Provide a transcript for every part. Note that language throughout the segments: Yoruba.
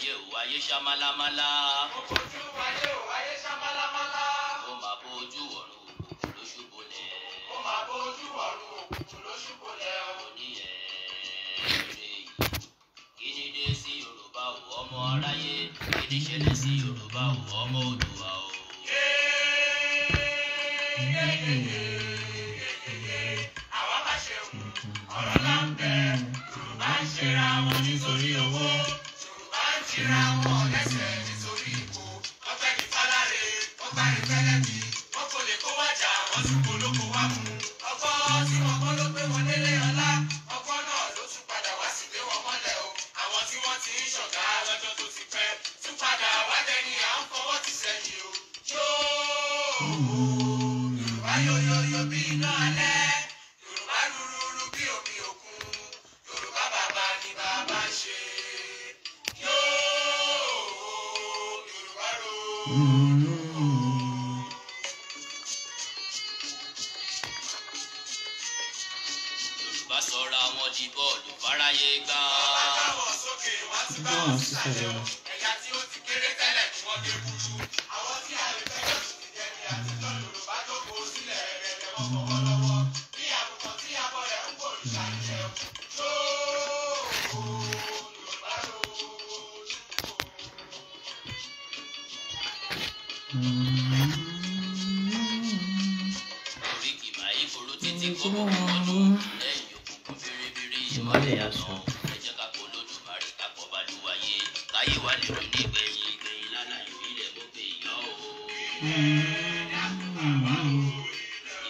wáyé ò wáyé ṣá málámálá. Mo bójú wáyé ò wáyé ṣá málámálá. Ó máa bójú ọ̀run òkùnkùn ló ṣubúlẹ̀. Ó máa bójú ọ̀run òkùnkùn ló ṣubúlẹ̀ o. Mo ní ẹ̀ẹ́rẹ́ yìí. Kí ni dé sí Yorùbá ò ọmọ aráyé? Kí ni ṣẹlẹ̀ sí Yorùbá ò ọmọ Oòduà o? Àwa máa ṣe o, ọ̀rọ̀ là ń bẹ. Yorùbá ń ṣera wọn nítorí owó. Yorùbá ń tira wọn lẹ́sẹ̀ nítorí ipò. Wọ́n fẹ́ ní fáláre, wọ́n gbáre fẹ́lẹ́bí. Wọ́n kò lè kó wájà, wọ́n tún kó lóko wá mú. Ọgbọ́n tí wọ́n kọ́ ló gbé wọn délé ọlá. Ọgbọ́n náà ló tún padà wá sí gbé wọn mọ́lẹ̀ o. Àwọn tí wọ́n ti ń ṣọ̀gá lọ́jọ́ tó ti pẹ́ tún padà wá dẹni à ń fọwọ́ ti sẹ́yìn o. Yóò Yorùbá yóyóyó bí iná alẹ́. Yorùbá rúrúrú bí omi òkun. Yorùbá bàbá ni bàbá ń ṣe. Yóò Yorùbá ronú. Yorùbá sọra wọn di bọ́ọ̀lù fáráyé gbá. Wọ́n bá wọn sókè, wọ́n tún bá wọn sísàlẹ̀ o. Ẹ̀yà tí ó ti kéré tẹ́lẹ̀ ni wọ́n gé kúrú. Àwọn tí a lè fẹ́ sùn ti jẹ́ ní àtijọ́ Yorùbá jókòó sílẹ̀ rẹ̀rẹ̀ wọ́n fọwọ́ lọ́wọ́. Bí àgùntàn tí abọ́ rẹ̀ ń bò ní ṣàìjẹ́ o. Yóò Yorùbá ronú. Oríkì máa yí foró títí kó mọ̀ ọdún lẹ́yìn òkùnkùn bèrèbèrè ìmọ́lẹ̀ àtàn. Ẹ jẹ́ ká kó Olódùmarè ká pọ̀ balùwàyè. Káyé wa lè dùn nígbẹ̀yìn ìgbẹ̀yìn lálàyò ilẹ̀ mú pé ìyọ́ o.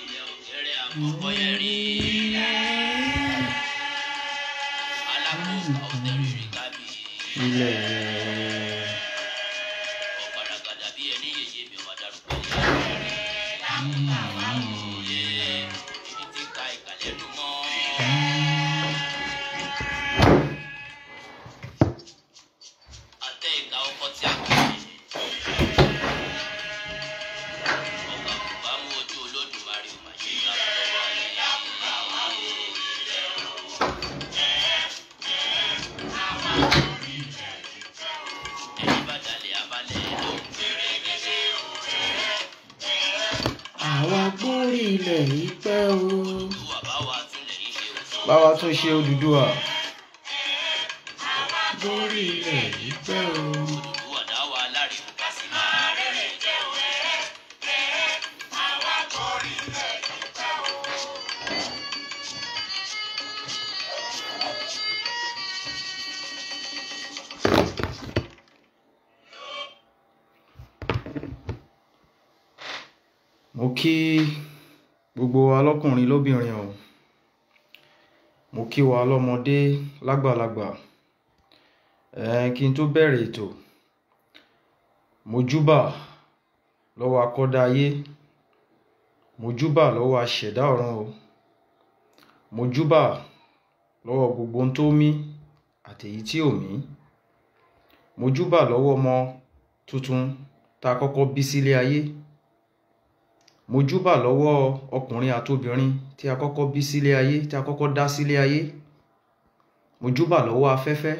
Ilẹ̀ òkèrè àkọ́kọ́ yẹn rí. Alákòókò ọ̀tẹ̀rẹ̀rẹ̀ kábí. Ilẹ̀ Ọ̀gbaragada bí ẹni yèyé mi ò máa dárúkọ ìyá rẹ̀ rí. Òye ibi tí ka ìkàlẹ̀ nù mọ́. Àtẹ ìka ọkọ tí a kò ní. Ọgbà kò bá mú ojú Olódùmarè ò máa ṣe ìyá lọ́wọ́ ayé. Ẹni bá dalẹ̀ abalẹ̀ ló ń pèrè gẹ́gẹ́. Àwa gbórí ilẹ̀ yìí pẹ́ o. Olúwa bá wa túnlẹ̀ yìí ṣe òtún. Báwa tún ṣe Odùduwà. Gbórí ilẹ̀ yìí pẹ́ o. Olúwa dá wa láre kó bá sì máa rere jẹ́ o. Mo kí gbogbo wa lọ́kùnrin lóbìnrin o. Mo kí wa lọ́mọdé lágbàlagbà. Kí n tó bẹ̀rẹ̀ ètò, mo júbà lọ́wọ́ akọ́dá ayé. Mo júbà lọ́wọ́ aṣẹ̀dá ọ̀run o. Mo júbà lọ́wọ́ gbogbo ohun tó mí àtèyí tí ò mí. Mo júbà lọ́wọ́ ọmọ tuntun tá a kọ́kọ́ bí sílé ayé. Mo júbà lọ́wọ́ ọkùnrin àtobìnrin tí a kọ́kọ́ bí sílé ayé, tí a kọ́kọ́ dá sílé ayé. Mo júbà lọ́wọ́ afẹ́fẹ́.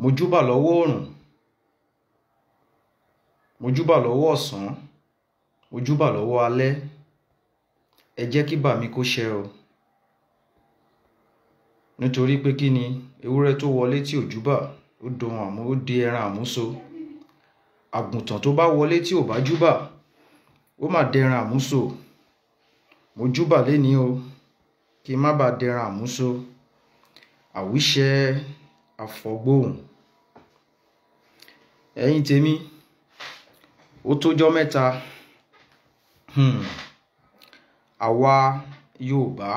Mo júbà lọ́wọ́ òrùn. Mo júbà lọ́wọ́ ọ̀sán. Mo júbà lọ́wọ́ alẹ́. Ẹ jẹ́ kí bà mí kó ṣẹ o. Nítorí pé kí ni ewúrẹ́ tó wọlé tí ò júbà, ó dohun àmú, ó di ẹran àmúso. Àgùntàn tó bá wọlé tí ò bá júbà, ó mà dẹran àmúso. Mo júbà lénìí o, kí n má ba dẹran àmúso. Àwíṣẹ àfọ̀gbóhùn. Ẹ̀yin tèmi, ó tójọ́ mẹ́ta. Àwa Yorùbá,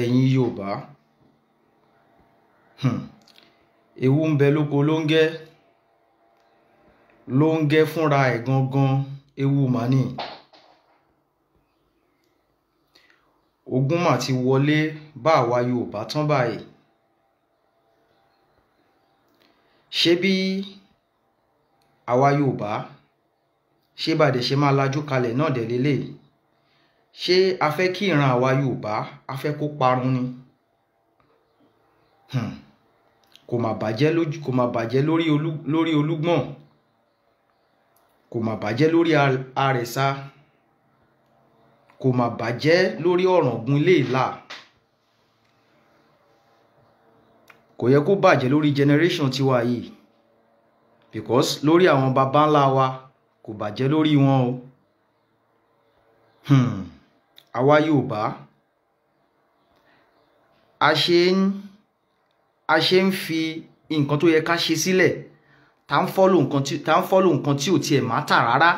ẹ̀yin Yorùbá. Ewu ń bẹ lóko lóńgẹ́. Lóńgẹ́ fúnra ẹ̀ gangan, ewu mà ní. Ogun mà ti wọlé bá àwa Yorùbá tán báyìí. Ṣé bí àwa Yorùbá, ṣé bá dẹ̀ ṣe máa lajú kalẹ̀ náà dẹ̀ leléyìí? Ṣé a fẹ́ kí ìran àwa Yorùbá, a fẹ́ kó parun ni? Kò mà bàjẹ́ lójú, kò mà bàjẹ́ lórí Olúgbọ̀n, kò mà bàjẹ́ lórí Àrẹ̀sà, kò mà bàjẹ́ lórí Ọ̀ràngún Ilé Ìlá. Kò yẹ kó bàjẹ́ lórí generation tiwa yìí, because lórí àwọn baba ńlá wa kò bàjẹ́ lórí wọn o. Àwa Yorùbá a ṣe ń fi nǹkan tó yẹ ká ṣe sílẹ̀, tá ń follow nǹkan tí ò tiẹ̀ matter rárá,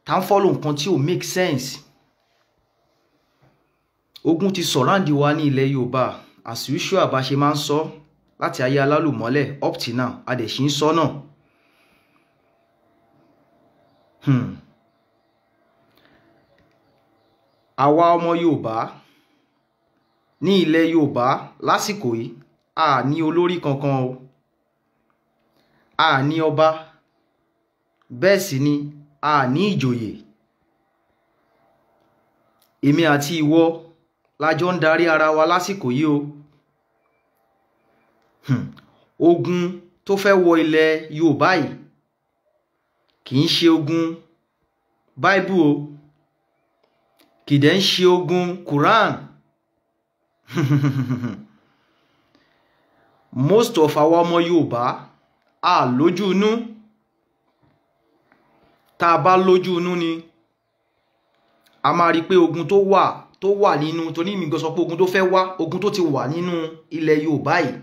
tá ń follow nǹkan tí ò make sense. Ogun ti surround wa ní ilẹ̀ Yorùbá, as usual bá ṣe máa ń sọ láti ayé alálùmọ́lẹ̀ up till now, a dẹ̀ ṣì ń sọ náà. Àwa ọmọ Yorùbá ní ilẹ̀ Yorùbá lásìkò yìí, a ní olórí kankan o, a ní ọba, bẹ́ẹ̀ sì ni a ní ìjòyè. Èmi àti ìwọ la jọ ń darí ara wa lásìkò yìí o. Ogun tó fẹ́ wọ ilẹ̀ Yorùbá yìí kì í ṣe ogun Báíbù o, kì í dẹ̀ ń ṣe ogun Quran. Most of our ọmọ Yorùbá a lójú inú. Tá a bá lójú inú ni a máa rí pé ogun tó wà nínú, torí mi gan sọ pé ogun tó fẹ́ wá, ogun tó ti wà nínú ilẹ̀ Yorùbá yìí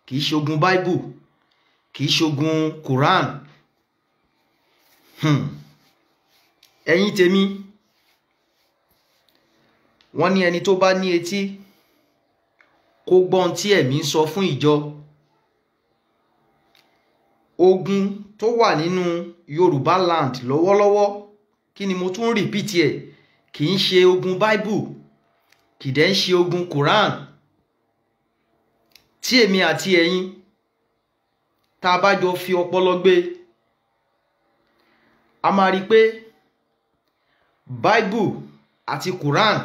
kì í ṣe ogun Báíbù, kì í ṣe ogun Quran. Ẹ̀yin tèmi, wọ́n ní ẹni tó bá ní etí kó gbọ́ ohun tí ẹ̀mí ń sọ fún ìjọ. Ogun tó wà nínú Yorùbá land lọ́wọ́lọ́wọ́, kí ni mo tún repeat ẹ̀, kì í ṣe ogun Báíbù, kì í dẹ̀ ń ṣe ogun Quran. Tí èmi àti ẹ̀yin tá a bá jọ fi ọpọlọ gbé, a máa rí pé Báíbù àti Quran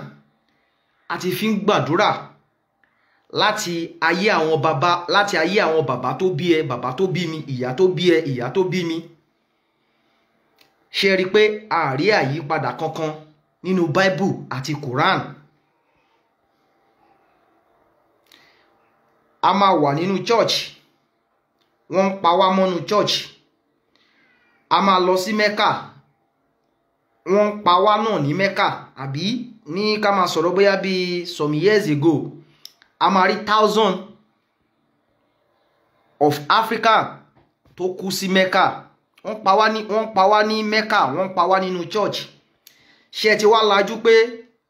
a ti fi ń gbàdúrà láti ayé àwọn bàbá, láti ayé àwọn bàbá tó bí ẹ, bàbá tó bí mi, ìyá tó bí ẹ, ìyá tó bí mi. Ṣe rí pé a rí àyípadà kankan nínú Báíbù àti Quran? A máa wà nínú church, wọ́n ń pa wá mọ́nú church. A máa lọ sí Mecca, wọ́n ń pa wá náà ní Mecca, àbí ní ká máa sọ̀rọ̀ bóyá bíi some years ago, a máa rí thousand of Africa tó kú sí Mecca. Wọ́n pa wá ní Mecca, wọ́n pa wá nínú church. Ṣé ẹ ti wá lajú pé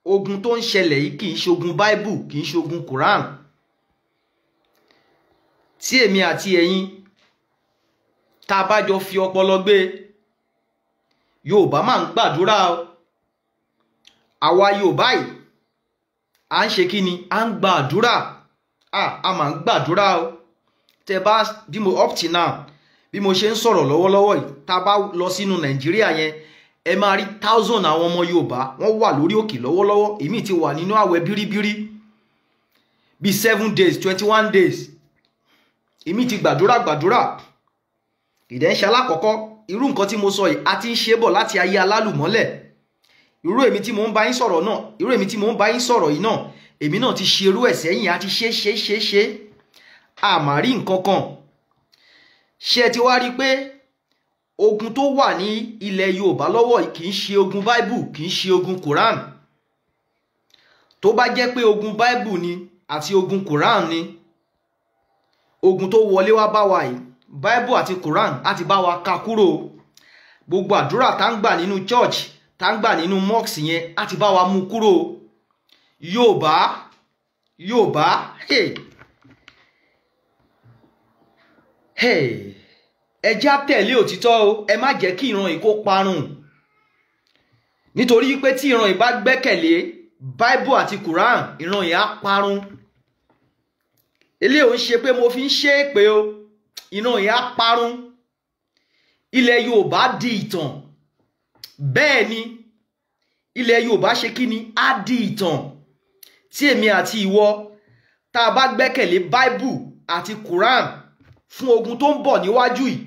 ogun tó ń ṣẹlẹ̀ yìí kì í ṣe ogun Bible, kì í ṣe ogun Quran? Tí èmi àti ẹ̀yin tá a bá jọ fi ọpọlọ gbé, Yorùbá máa ń gbàdúrà o. Àwa Yorùbá yìí à ń ṣe kí ni? À ń gbàdúrà. A máa ń gbàdúrà o. Tẹ bá bí mo up till now, bí mo ṣe ń sọ̀rọ̀ lọ́wọ́lọ́wọ́ yìí, tá a bá lọ sínú Nàìjíríà yẹn, ẹ máa rí thousand àwọn ọmọ Yorùbá wọ́n wà lórí òkè lọ́wọ́lọ́wọ́. Èmi ti wà nínú àwẹ̀ bíríbírí bíi 7 days, 21 days. Èmi ti gbàdúrà. Ìdẹ́ ń ṣe alákọ̀ọ́kọ́ irú nǹkan tí mo sọ yìí, a ti ń ṣe bọ̀ láti ayé alálùmọ́lẹ̀. Irú èmi tí mò ń bá yín sọ̀rọ̀ náà, irú èmi tí mò ń bá yín sọ̀rọ̀ yìí náà, èmi náà ti ṣe irú ẹ̀ sẹ́yìn, a ti ṣe. A mà rí nǹkan kan. Ṣé ẹ ti wá rí pé ogun tó wà ní ilẹ̀ Yorùbá lọ́wọ́ yìí kì í ṣe ogun Bible, kì í ṣe ogun Quran? Tó bá jẹ́ pé ogun Bible ni àti ogun Quran ni, ogun tó wọlé wá bá wa yìí, Bible àti Quran á ti bá wa ká kúrò. Gbogbo àdúrà tá ń gbà nínú church, tá ń gbà nínú mosque yẹn, á ti bá wa mú kúrò. Yorùbá, hey. Hey. Ẹ jẹ́ á tẹ̀lé òtítọ́ o, ẹ má jẹ́ kí ìran yìí kó parun. Nítorí pé tí ìran yìí bá gbẹ́kẹ̀lé Bible àti Quran, ìran yìí á parun. Eléyìí ò ń ṣe pé mo fi ń ṣe é pé o, ìran yìí á parun. Ilẹ̀ Yorùbá di ìtàn. Bẹ́ẹ̀ ni, ilẹ̀ Yorùbá ṣe kí ni? Á di ìtàn. Tí èmi àti ìwọ tá a bá gbẹ́kẹ̀lé Bible àti Quran fún ogun tó ń bọ̀ níwájú yìí,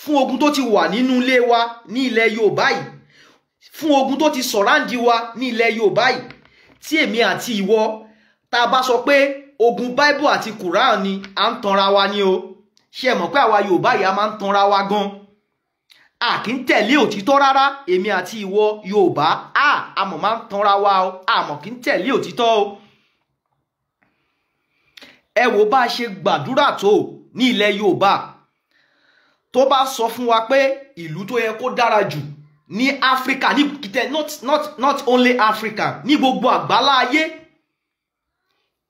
fún ogun tó ti wà nínú ilé wa ní ilẹ̀ Yorùbá yìí, fún ogun tó ti sọ̀ráǹdì wa ní ilẹ̀ Yorùbá yìí, tí èmi àti ìwọ tá a bá sọ pé ogun Bible àti Quran ni, à ń tanra wa ni o. Ṣé ẹ mọ̀ pé àwa Yorùbá yìí a máa ń tanra wa gan? A kì í tẹ̀lé òtítọ́ rárá. Èmi àti ìwọ Yorùbá a mọ̀ máa ń tanra wa o, a mọ̀ kì í tẹ̀lé òtítọ́ o. Ẹ wo bá a ṣe gbàdúrà tó ní ilẹ̀ Yorùbá, tó bá sọ fún wa pé ìlú tó yẹ kó dára jù ní Áfíríkà, ní not only Africa, ní gbogbo àgbálá ayé,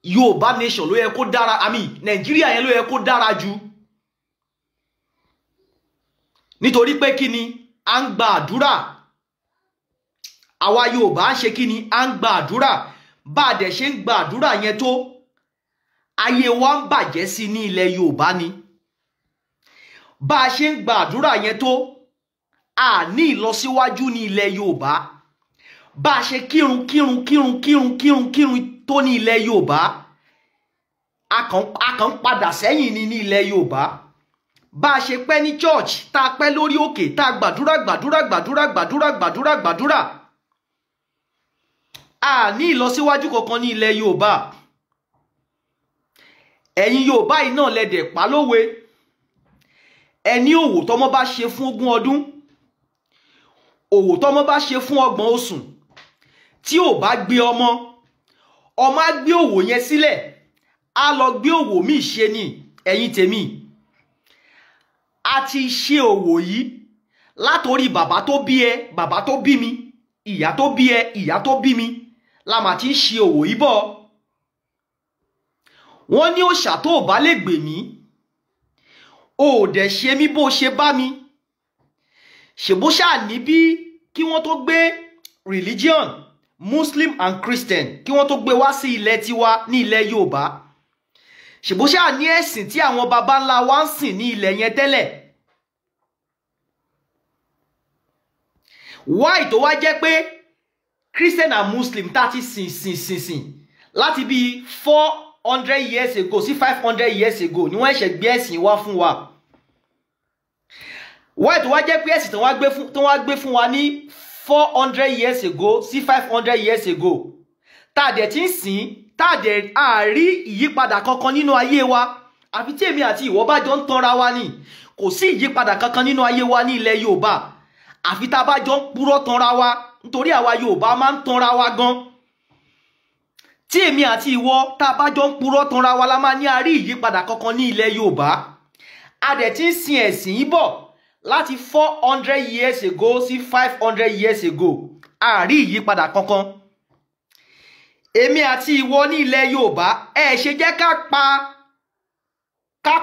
Yorùbá nation ló yẹ kó dára, I mean Nàìjíríà yẹn ló yẹ kó dára jù. Nítorí pé kí ni à ń gba àdúrà, àwa Yorùbá ń ṣe kí ni, à ń gba àdúrà. Bá a dẹ̀ ṣe ń gba àdúrà yẹn tó, ayé wa ń bàjẹ́ sí ní ilẹ̀ Yorùbá ni. Bá a ṣe ń gba àdúrà yẹn tó, a ní ìlọsíwájú ní ilẹ̀ Yorùbá. Bá a ṣe kírun kírun kírun kírun kírun kírun tó ní ilẹ̀ Yorùbá, a kàn ń padà sẹ́yìn ní ilẹ̀ Yorùbá. Bá a ṣe pẹ́ ní church, tá a pẹ́ lórí òkè, tá a gbàdúrà gbàdúrà gbàdúrà gbàdúrà gbàdúrà gbàdúrà, a ní ìlọsíwájú kankan ní ilẹ̀ Yorùbá. Ẹ̀yin Yorùbá yìí náà lẹ́dẹ̀ pa lówe. Ẹni òwò tọmọ bá ṣe fún 20 ọdún, òwò tọmọ bá ṣe fún 30 oṣù, tí ò bá gbé ọmọ, ọmọ á gbé òwò yẹn sílẹ̀, á lọ gbé òwò míì ṣe ni. Ẹ̀yin tèmi, a ti ṣe òwò yìí látòrí bàbá tó bí ẹ, bàbá tó bí mi, ìyá tó bí ẹ, ìyá tó bí mi, la mà ti ń ṣe òwò yìí bọ̀. Wọ́n ní òòṣà tó bá lè gbè mí, o ò dẹ̀ ṣe mí bó ṣe bá mi. Ṣèbó ṣáà ní bí kí wọ́n tó gbé religion Muslim and Christian, kí wọ́n tó gbé wá sí ilẹ̀ tiwa ní ilẹ̀ Yorùbá. Ṣèbó ṣáà ní ẹ̀sìn tí àwọn baba ńlá wa ń sìn ní ilẹ̀ yẹn tẹ́lẹ̀. Why tó wá jẹ́ pé Christian and Muslim tá ti sìn sìn sìn sìn láti bí 400 years ago sí 500 years ago ni wọ́n ṣẹ̀ gbé ẹ̀sìn wá fún wa. Why tó wá jẹ́ pé ẹ̀sìn tó wá gbé fún wa ní 400 years ago sí 500 years ago, tá a dẹ̀ ti ń sìn, tá a dẹ̀ àárí ìyípadà kankan nínú ayé wa, àfi tí èmi àti ìwọ bá jọ ń tanra wa ni. Kò sí ìyípadà kankan nínú ayé wa ní ilẹ̀ Yorùbá, àfi tá a bá jọ ń purọ́ tanra wa, nítorí àwa Yorùbá máa ń tanra wa gan. Tí èmi àti ìwọ tá a bá jọ ń purọ́ tanra wa la máa ní a rí ìyípadà kankan ní ilẹ̀ Yorùbá. A dẹ̀ ti ń sin ẹ̀sìn yìí bọ̀ láti 400 years ago sí 500 years ago, a rí ìyípadà kankan. Èmi àti ìwọ ní ilẹ̀ Yorùbá, ẹ ṣe jẹ́ ká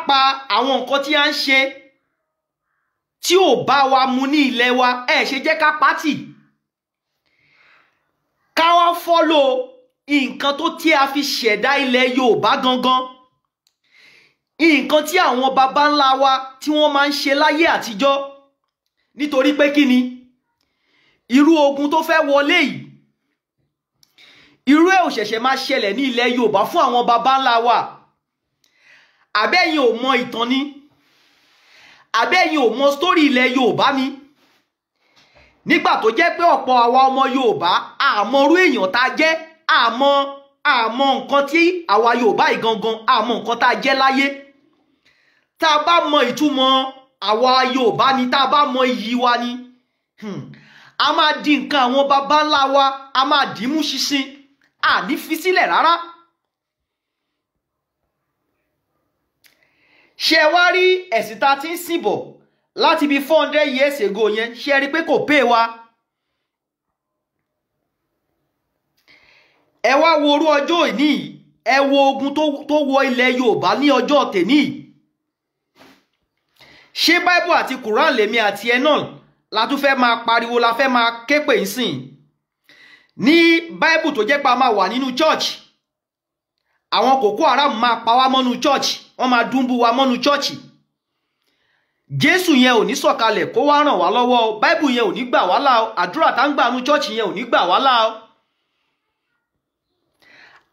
pa àwọn nǹkan tí a ń ṣe tí ò bá wa mu ní ilẹ̀ wa, ẹ ṣe jẹ́ ká pátì, ká wá fọ́lò nǹkan tó tí a fi ṣẹ̀dá ilẹ̀ Yorùbá gangan, nǹkan tí àwọn baba ńlá wa tí wọ́n máa ń ṣe láyé àtijọ́. Nítorí pé kí ni irú ogun tó fẹ́ wọlé yìí, irú ẹ̀ ò ṣẹ̀ṣẹ̀ máa ṣẹlẹ̀ ní ilẹ̀ Yorùbá fún àwọn baba ńlá wa. Àbẹ́yìn ò mọ ìtàn ni, àbẹ́yìn ò mọ sítórì ilẹ̀ Yorùbá ni. Nígbà tó jẹ́ pé ọ̀pọ̀ àwa ọmọ Yorùbá àmọ́rú èèyàn tá a jẹ́, àmọ́ nǹkan tí àwa Yorùbá yìí gangan, àmọ́ nǹkan tá a jẹ́ láyé. Tá a bá mọ ìtumọ̀ àwa Yorùbá ni, tá a bá mọ iyì wa ni, a máa di nǹkan àwọn baba ńlá wa, a máa dì í mú ṣinṣin, a ní fi sílẹ̀ rárá. Ṣé wá rí ẹ̀sìn tá a ti ń sìn bọ̀ láti bí 400 years ago yẹn, ṣé rí pé kò pé wa? Ẹ wá wo orú ọjọ́ òní, ẹ wo ogun tó wọ ilẹ̀ Yorùbá ní ọjọ́ tèní. Ṣé Bible àti Quran lèmi àti ẹ náà la tún fẹ́ máa pariwo, la fẹ́ máa képè ńsìn? Ní Bible tó jẹ́ pé a máa wà nínú church, àwọn Boko Haram máa pa wá mọ́nú church, wọ́n máa dúnbú wa mọ́nú church. Jésù yẹn ò ní sọ̀kalẹ̀ kó wá ràn wá lọ́wọ́ o, Bible yẹn ò ní gbà wá là o, àdúrà tá ń gbà nú church yẹn ò ní gbà wá là o.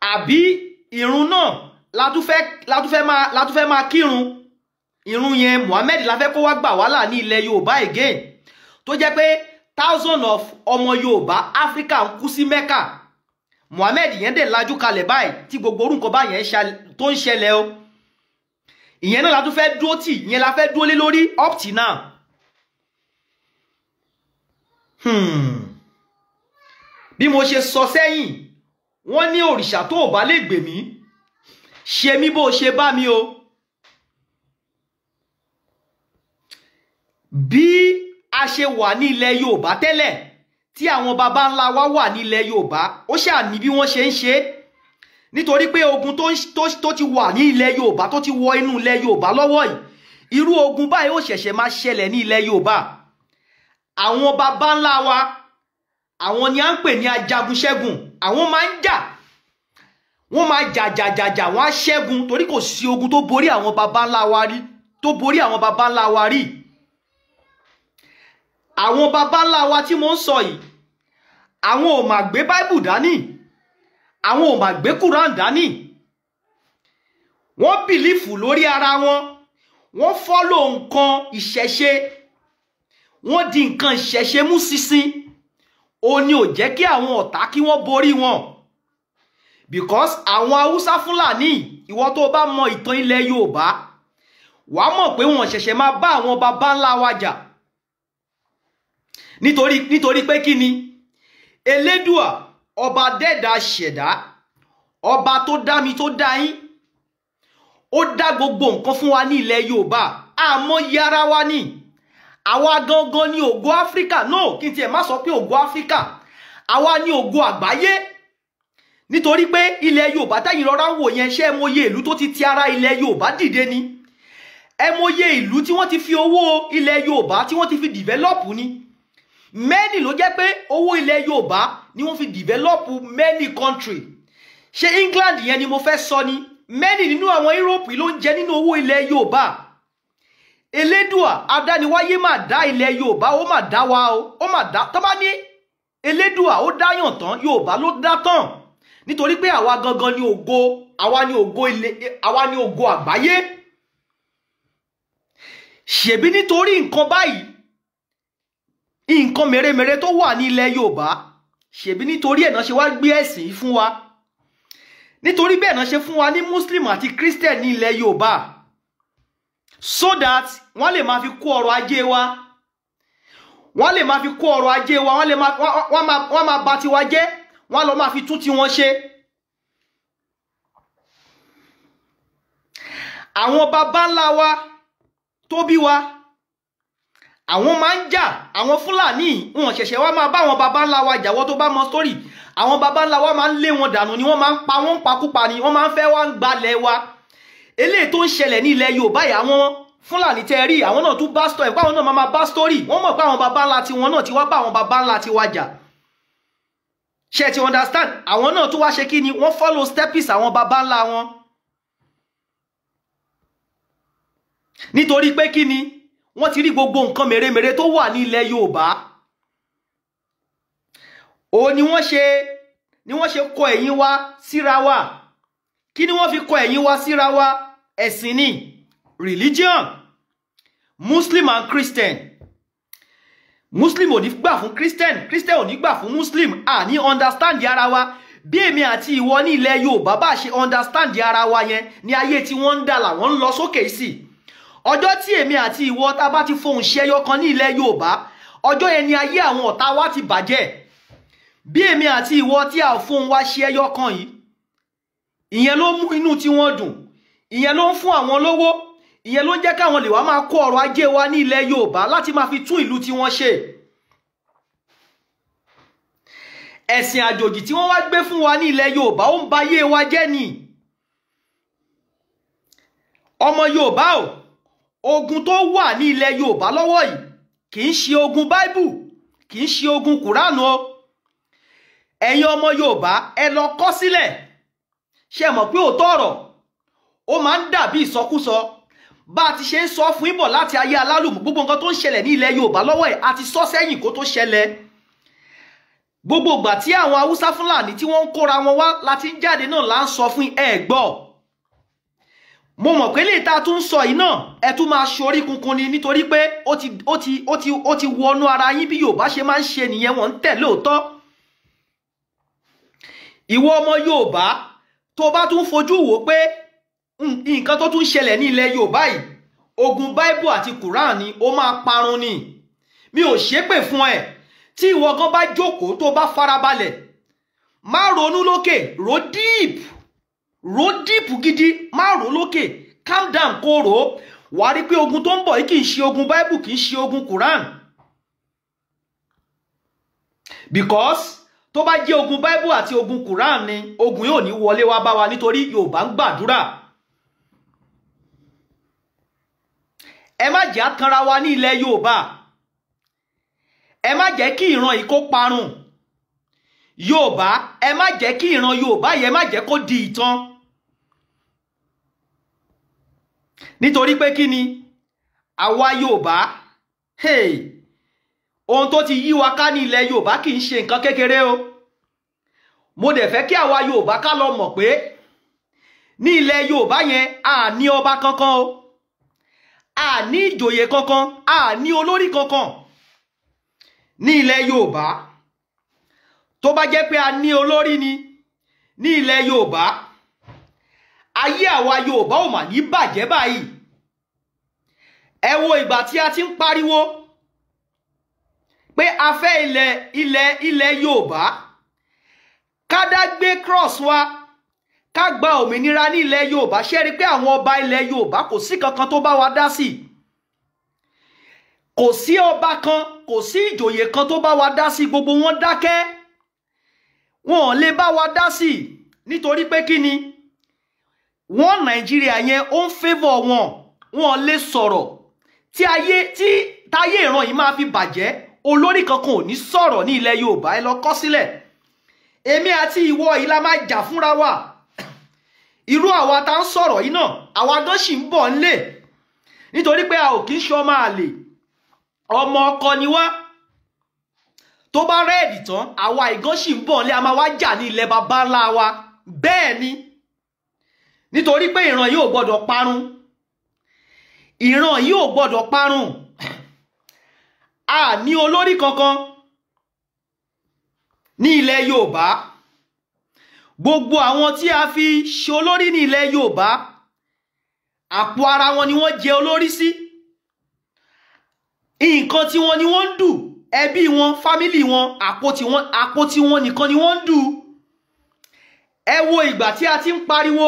Àbí ìrun náà la tún fẹ́ máa kírun. Irun yẹn Muhammed la fẹ́ kó wá gbà wá là ní ilẹ̀ Yorùbá again, tó jẹ́ pé thousand of ọmọ Yorùbá Áfíríkà ń kú sí Mẹ́kà. Muhammed yẹn dẹ̀ lajú kalẹ̀ báyìí tí gbogbo orúkọ báyẹn tó ń ṣẹlẹ̀ o. Ìyẹn náà la tún fẹ́ dúró tì, ìyẹn la fẹ́ dúró lé lórí up till now. Bí mo ṣe sọ sẹ́yìn, wọ́n ní òrìṣà tó ò bá lè gbè mí, ṣe mí bó ṣe bá mi o. Bí a ṣe wà ní ilẹ̀ Yorùbá tẹ́lẹ̀, tí àwọn baba ńlá wa wà ní ilẹ̀ Yorùbá, ó ṣáà ní bí wọ́n ṣe ń ṣe. Nítorí pé ogun tó ti wà ní ilẹ̀ Yorùbá, tó ti wọ inú ilẹ̀ Yorùbá lọ́wọ́ yìí, irú ogun báyìí ó ṣẹ̀ṣẹ̀ máa ṣẹlẹ̀ ní ilẹ̀ Yorùbá. Àwọn baba ńlá wa, àwọn ni à ń pè ní ajagunṣẹ́gun. Àwọn máa ń jà, wọ́n máa jà jà jà jà, wọ́n á ṣẹ́gun, torí kò sí ogun tó borí àwọn baba ńlá wa rí, tó borí àwọn baba ńlá wa rí. Àwọn baba ńlá wa tí mo ń sọ yìí, àwọn ò mà gbé Báíbù dání, àwọn ò mà gbé Kùránì dání. Wọ́n bìlífù lórí ara wọn, wọ́n fọ́lò nǹkan ìṣẹ̀ṣe, wọ́n di nǹkan ìṣẹ̀ṣe mú ṣinṣin. Ó ní ò jẹ́ kí àwọn ọ̀tá kí wọ́n borí wọn. Because àwọn Haúsá Fúlàní, ìwọ tó bá mọ ìtàn ilẹ̀ Yorùbá, wàá mọ̀ pé wọ́n ṣẹ̀ṣẹ̀ máa bá àwọn baba ńlá wa jà. Nítorí pé kí ni? Elédùà, ọba dẹ́dà ṣẹ̀dá, ọba tó dá mi tó dá yín, ó dá gbogbo nǹkan fún wa ní ilẹ̀ Yorùbá. Àmọ́ yára wa ni àwa gangan ni ògo Áfíríkà. No, kí n tiẹ̀ má sọ pé ògo Áfíríkà, àwa ni ògo àgbáyé. Nítorí pé ilẹ̀ Yorùbá tẹ́yìn rọra ń wò yẹn, ṣé ẹ mọye ìlú tó ti ti ara ilẹ̀ Yorùbá dìde ni? Ẹ mọye ìlú tí wọ́n ti fi owó ilẹ̀ Yorùbá tí wọ́n ti fi develop ni? Many ló jẹ́ pé owó ilẹ̀ Yorùbá ni wọ́n fi develop many country. Ṣé England yẹn ni mo fẹ́ sọ ni? Many nínú àwọn Europe ló ń jẹ nínú owó ilẹ̀ Yorùbá. Elédùà adániwáyé mà dá ilẹ̀ Yorùbá, ó mà dá wa o, ó mà dá. Tó bá ní Elédùà ó dáyàn tán, Yorùbá ló dá tán. Nítorí pé àwa gangan ni ògo, àwa ni ògo ilẹ̀, àwa ni ògo àgbáyé. Ṣèbí nítorí nǹkan báyìí, nǹkan mèremère tó wà ní ilẹ̀ Yorùbá, ṣèbí nítorí ẹ̀ náà ṣe wá gbé ẹ̀sìn fún wa. Nítorí bẹ́ẹ̀ náà ṣe fún wa ní Muslim àti Christian ní ilẹ̀ Yorùbá, so that wọ́n lè máa fi kó ọrọ̀ ajé wa, wọ́n lè máa fi kó ọrọ̀ ajé wa, wọ́n lè máa wọ́n máa bà tiwa jẹ́, wọ́n lọ máa fi tún tiwọn ṣe. Àwọn baba ńlá wa tó bí wa, àwọn máa ń jà. Àwọn Fúlàní wọn ṣẹ̀ṣẹ̀ wá máa bá àwọn baba ńlá wa jà. Wọ́n tó bá mọ sítórì, àwọn baba ńlá wa máa ń lé wọn dànù ni, wọ́n máa ń pa wọ́n pakúpa ni, wọ́n máa ń fẹ́ wá ń gbalẹ̀ wa. Eléyìí tó ń ṣẹlẹ̀ ní ilẹ̀ Yorùbá yìí, àwọn Fúlàní tẹ́ rí, àwọn náà tún bá sítórì, pé àwọn náà máa bá sítórì. Wọ́n mọ̀ pé àwọn baba ńlá tiwọn náà ti wá bá àwọn baba ńlá tiwa jà. Ṣé ti understand? Àwọn náà tún wá ṣe kí ni? Wọ́n follow steps àwọn baba ńlá wọn. Nítorí pé kí ni? Wọ́n ti rí gbogbo nǹkan mèremère tó wà ní ilẹ̀ Yorùbá. Ó ní wọ́n ṣe kọ ẹ̀yìn wa síra wa. Kí ni wọ́n fi kọ ẹ̀yìn wa síra wa? Ẹ̀sìn ni, religion, Muslim and Christian. Muslim ò ní gbà fún Christian, Christian ò ní gbà fún Muslim. A ní understand ara wa. Bí èmi àti ìwọ ní ilẹ̀ Yorùbá bá ṣe understand ara wa yẹn, ní ayé tí wọ́n ń dà làwọn ń lọ sókè sí. Ọjọ́ tí èmi àti ìwọ tá bá ti fohùn ṣẹyọ kan ní ilẹ̀ Yorùbá, ọjọ́ yẹn ni ayé àwọn ọ̀tá wa ti bàjẹ́. Bí èmi àti ìwọ tí a fohùn wa ṣẹyọ kan yìí, ìyẹn ló mú inú tí wọ́n dùn, ìyẹn ló ń fún àwọn lówó, ìyẹn ló ń jẹ́ káwọn lè wá máa kó ọrọ̀ ajé wa ní ilẹ̀ Yorùbá láti máa fi tún ìlú tí wọ́n ṣe. Ẹ̀sìn àjòjì tí wọ́n wá gbé fún wa ní ilẹ̀ Yorùbá ó ń ba ayé wa jẹ́ ni. Ọmọ Yorùbá o, ogun tó wà ní ilẹ̀ Yorùbá lọ́wọ́ yìí kì í ṣe ogun Báíbù, kì í ṣe ogun Kùránù o. Ẹ̀yin ọmọ Yorùbá, ẹ lọ kọ́ sílẹ̀. Ṣé mọ̀ pé òótọ́ ọ̀rọ̀ ó máa ń dàbí ìsọkúsọ? Bá a ti ṣe ń sọ fún ìbọ̀ láti ayé alálùmọ̀, gbogbo nǹkan tó ń ṣẹlẹ̀ ní ilẹ̀ Yorùbá lọ́wọ́ yìí a ti sọ sẹ́yìn kó tó ṣẹlẹ̀. Gbogbo ìgbà tí àwọn Haúsá Fúlàní tí wọ́n ń kóra wọn wá láti ń jáde náà là ń sọ fún ẹ gbọ́. Mo mọ̀ pé lè ta tún sọ yìí náà ẹ tún máa ṣorí kunkun ni, nítorí pé ó ti wọnú ara yín. Bí Yorùbá ṣe máa ń ṣe nìyẹn, wọ́n ń tẹ̀ lóòótọ́. Ìwọ ọmọ Yorùbá tó bá tún fojú wò pé nǹkan tó tún ṣẹlẹ̀ ní ilẹ̀ Yorùbá yìí, ogun Bible àti Quran ni, ó máa parun ni. Mi ò ṣépè fún ẹ. Tí ìwọ gan bá jókòó tó bá farabalẹ̀, má ronú lókè, ro deep, ro deep gidi, má ro lókè, calm down kó ro. Wàá rí pé ogun tó ń bọ̀ yìí kì í ṣe ogun Bible, kì í ṣe ogun Quran. Because tó bá jẹ́ ogun Bible àti ogun Quran ni, ogun yóò ní wọlé wá bá wa, nítorí Yorùbá ń gbàdúrà. Ẹ má jẹ́ àtanra wa ní ilẹ̀ Yorùbá. Ẹ má jẹ́ kí ìran yìí kó parun. Yorùbá, ẹ má jẹ́ kí ìran Yorùbá yìí, ẹ má jẹ́ kó di ìtàn. Nítorí pé kí ni àwa Yorùbá, hey, ohun tó ti yí wa ká ní ilẹ̀ Yorùbá kì í ṣe nǹkan kékeré o. Mo dẹ̀ fẹ́ kí àwa Yorùbá ká lọ mọ̀ pé ní ilẹ̀ Yorùbá yẹn, a ní ọba kankan o, a ní ìjòyè kankan, a ní olórí kankan ní ilẹ̀ Yorùbá. Tó bá jẹ́ pé a ní olórí ni ní ilẹ̀ Yorùbá, ayé àwa Yorùbá ò mà ní bàjẹ́ báyìí. Ẹ wo ìgbà tí a ti ń pariwo pé a fẹ́ ilẹ̀ Yorùbá, ká dá gbé cross wa, ká gba òmìnira ní ilẹ̀ Yorùbá. Ṣé rí pé àwọn ọba ilẹ̀ Yorùbá kò sí kankan tó bá wa dá sí? Kò sí ọba kan, kò sí ìjòyè kan tó bá wa dá sí. Gbogbo wọn dákẹ́, wọn ò lè bá wa dá sí, nítorí pé kí ni, wọn Nàìjíríà yẹn ó ń favour wọn, wọn lè sọ̀rọ̀. Tí ayé tí táyé ìran yìí máa fi bàjẹ́, olórí kankan ò ní sọ̀rọ̀ ní ilẹ̀ Yorùbá. Ẹ lọ kọ sílẹ̀. Èmi àti ìwọ yìí la máa jà fúnra wa. Irú àwa tá ń sọ̀rọ̀ yìí náà, àwa gan ṣì ń bọ̀ ńlé, nítorí pé a ò kí ń ṣe ọmọ àlè, ọmọ ọkọ ni wá. Tó bá rẹ́ẹ̀dì tán, àwa ìgan ṣì ń bọ̀ ńlé, a máa wá jà ní ilẹ̀ baba ńlá wa. Bẹ́ẹ̀ ni, nítorí pé ìran yìí ò gbọ́dọ̀ parun. Ìran yìí ò gbọ́dọ̀ parun. A ní olórí kankan ní ilẹ̀ Yorùbá. Gbogbo àwọn tí a fi ṣe olórí ní ilẹ̀ Yorùbá, àpò ara wọn ni wọ́n jẹ olórí sí. Nǹkan tí wọ́n ni wọ́n ń dù, ẹbí wọn, fámílì wọn, àpò tí wọ́n nìkan ni wọ́n ń dù. Ẹ wo ìgbà tí a ti ń pariwo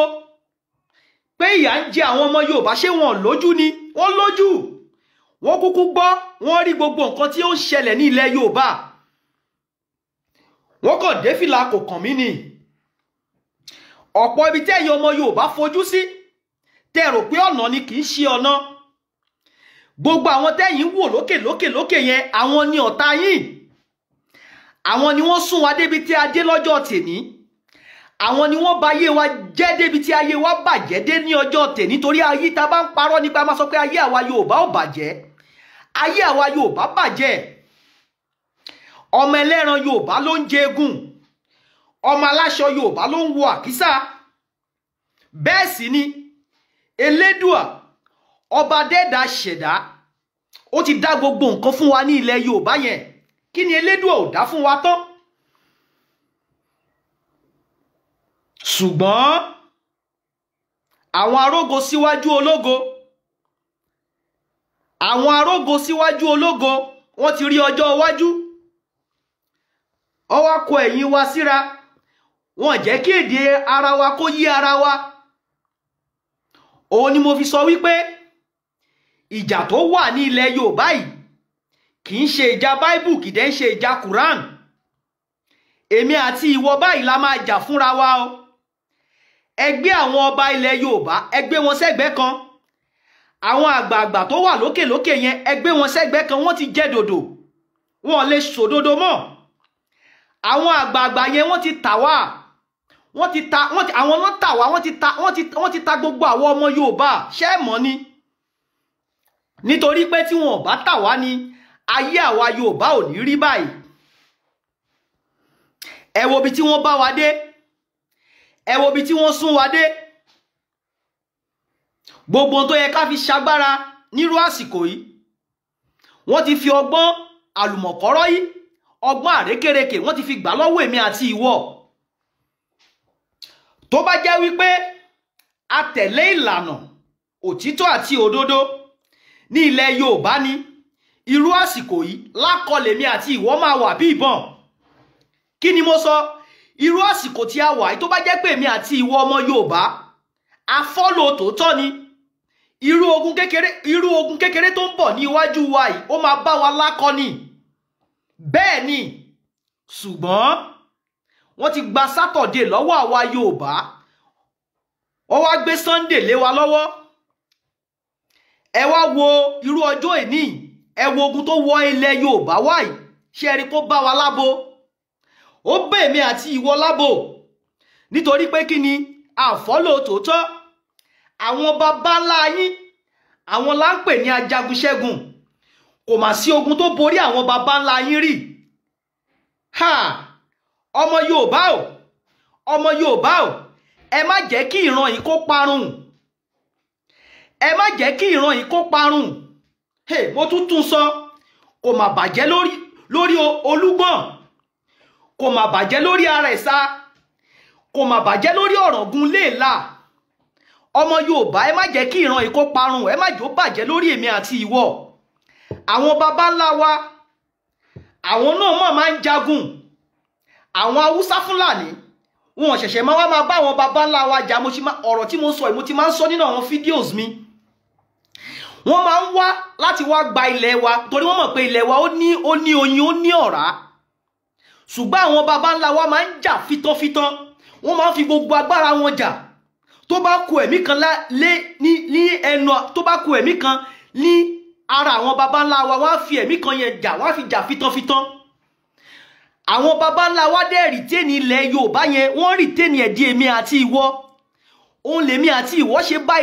pé ìyà ń jẹ àwọn ọmọ Yorùbá, ṣé wọn lójú ni? Wọ́n lójú. Wọ́n kúkú gbọ́, wọ́n rí gbogbo nǹkan tí ó ń ṣẹlẹ̀ ní ilẹ̀ Yorùbá. Wọ́n kàn dé fìlà kò kàn mí ni. Ọ̀pọ̀ ibi tí ẹ̀yin ọmọ Yorùbá fojú sí, tẹ́ rò pé ọ̀nà ni, kì í ṣe ọ̀nà. Gbogbo àwọn tẹ́yin wò lókè lókè lókè yẹn, àwọn ni ọ̀tá yín. Àwọn ni wọ́n sún wa débi tí a dé lọ́jọ́ tèní. Àwọn ni wọ́n bà ayé wa jẹ́ débi tí ayé wa bàjẹ́ dé ní ọjọ́ tèní. Torí ayé ta bá ń parọ́ nípa máa sọ pé ayé àwa Yorùbá ò bàjẹ́. Ayé àwa Yorùbá bàjẹ́. Ọmọ ẹlẹ́ran Yorùbá ló ń jẹ egun. Ọmọ aláṣọ Yorùbá ló ń wọ àkísà. Bẹ́ẹ̀ sì ni Elédùà ọba dẹ́dà ṣẹ̀dá, ó ti dá gbogbo nǹkan fún wa ní ilẹ̀ Yorùbá yẹn. Kí ni Elédùà ò dá fún wa tán? Ṣùgbọ́n àwọn arógo síwájú ológo, àwọn arógo síwájú ológo, wọ́n ti rí ọjọ́ iwájú. Ó wá kọ ẹ̀yìn wa síra, wọ́n jẹ́ kí èdè ara wa kó yí ara wa. Òun ni mo fi sọ wípé ìjà tó wà ní ilẹ̀ Yorùbá yìí kì í ṣe ìjà Báíbù, kì í dẹ̀ ń ṣe ìjà Quran. Èmi àti ìwọ báyìí la máa jà fúnra wa o. Ẹgbẹ́ àwọn ọba ilẹ̀ Yorùbá, ẹgbẹ́ wọn sẹ́gbẹ́ kan. Àwọn àgbààgbà tó wà lókè lókè yẹn, ẹgbẹ́ wọn sẹ́gbẹ́ kan. Wọ́n ti jẹ́ dòdò, wọn lè sòdodo mọ́. Àwọn àgbààgbà yẹn wọ́n ti tà wá, wọ́n ti ta, àwọn náà tà wá, wọ́n ti ta gbogbo àwọn ọmọ Yorùbá. Ṣé ẹ mọ̀ ni? Nítorí pé tí wọn ò bá tà wá ni, ayé àwa Yorùbá ò ní rí báyìí. Ẹ wo ibi tí wọ́n bá wa dé, ẹ wo ibi tí wọ́n sún wa dé. Gbogbo tó yẹ ká fi ṣagbára nírú àsìkò yìí, wọ́n ti fi ọgbọ́n àlùmọ̀kọ́rọ́ yìí, ọgbọ́n àrékérekè, wọ́n ti fi gbà lọ́wọ́ èmi àti ìwọ. Tó bá jẹ́ wípé a tẹ̀lé ìlànà òtítọ́ àti òdodo ní ilẹ̀ Yorùbá ni, irú àsìkò yìí lákọlẹ̀ mi àti ìwọ máa wà bí ìbọn. Kí ni mo sọ? Irú àsìkò tí a wà yìí, tó bá jẹ́ pé èmi àti ìwọ ọmọ Yorùbá a fọ́lò tòótọ́ ni, irú ogun kékeré tó ń bọ̀ ní iwájú wa yìí, ó máa bá wa lákọni. Bẹ́ẹ̀ ni, ṣùgbọ́n wọ́n ti gba Sátọ̀dé lọ́wọ́ àwa Yorùbá, wọ́n wá gbé Sunday lé wa lọ́wọ́. Ẹ wá wo irú ọjọ́ ìní, ẹ wo ogun tó wọ ilẹ̀ Yorùbá wá yìí, ṣé ẹ rí kó bá wa lábo? Ó bẹ̀ èmi àti ìwọ lábo. Nítorí pé kí ni? Àfọ́lò tòótọ́. Àwọn baba ńlá yín, àwọn là ń pè ní ajagunṣẹ́gun. Kò mà sí ogun tó borí àwọn baba ńlá yín rí. Ha! Ọmọ Yorùbá o, ọmọ Yorùbá o, ẹ má jẹ́ kí ìran yìí kó parun. Ẹ má jẹ́ kí ìran yìí kó parun. Hey, mo tún sọ, kò mà bàjẹ́ lórí Olúgbọ̀n, kò mà bàjẹ́ lórí Àrẹ̀sà, kò mà bàjẹ́ lórí Ọ̀ràngún Léèlà. Ọmọ Yorùbá, ẹ má jẹ́ kí ìran yìí kó parun, ẹ má jẹ́ ó bàjẹ́ lórí èmi àti ìwọ. Àwọn baba ńlá wa, àwọn náà mọ̀ máa ń jagun. Àwọn Haúsá Fúlàní, wọn ṣẹ̀ṣẹ̀ máa wá máa bá àwọn baba ńlá wa jà. Mo ti máa ọ̀rọ̀ tí mo sọ yìí, mo ti máa ń sọ nínú àwọn fídíòs mi. Wọ́n máa ń wá láti wá gba ilẹ̀ wa, torí wọ́n mọ̀ pé ilẹ̀ wa ó ní oyin, ó ní ọ̀rá. Ṣùgbọ́n àwọn baba ńlá wa máa ń jà fitánfitán, wọ́n máa ń fi gbogbo agbára wọn jà. Tó bá ku ẹ̀mí kan lé ní ẹnu, tó bá ku ẹ̀mí kan ní ara àwọn baba ńlá wa, wọ́n á fi ẹ̀mí kan yẹn jà, wọ́n á fi jà fitánfitán. Àwọn baba ńlá wa dẹ̀ rìtẹ́ẹ̀nì ilẹ̀ Yorùbá yẹn, wọ́n rìtẹ́ẹ̀nì ẹ̀dí èmi àti ìwọ. Òun lèmi àti ìwọ ṣe bá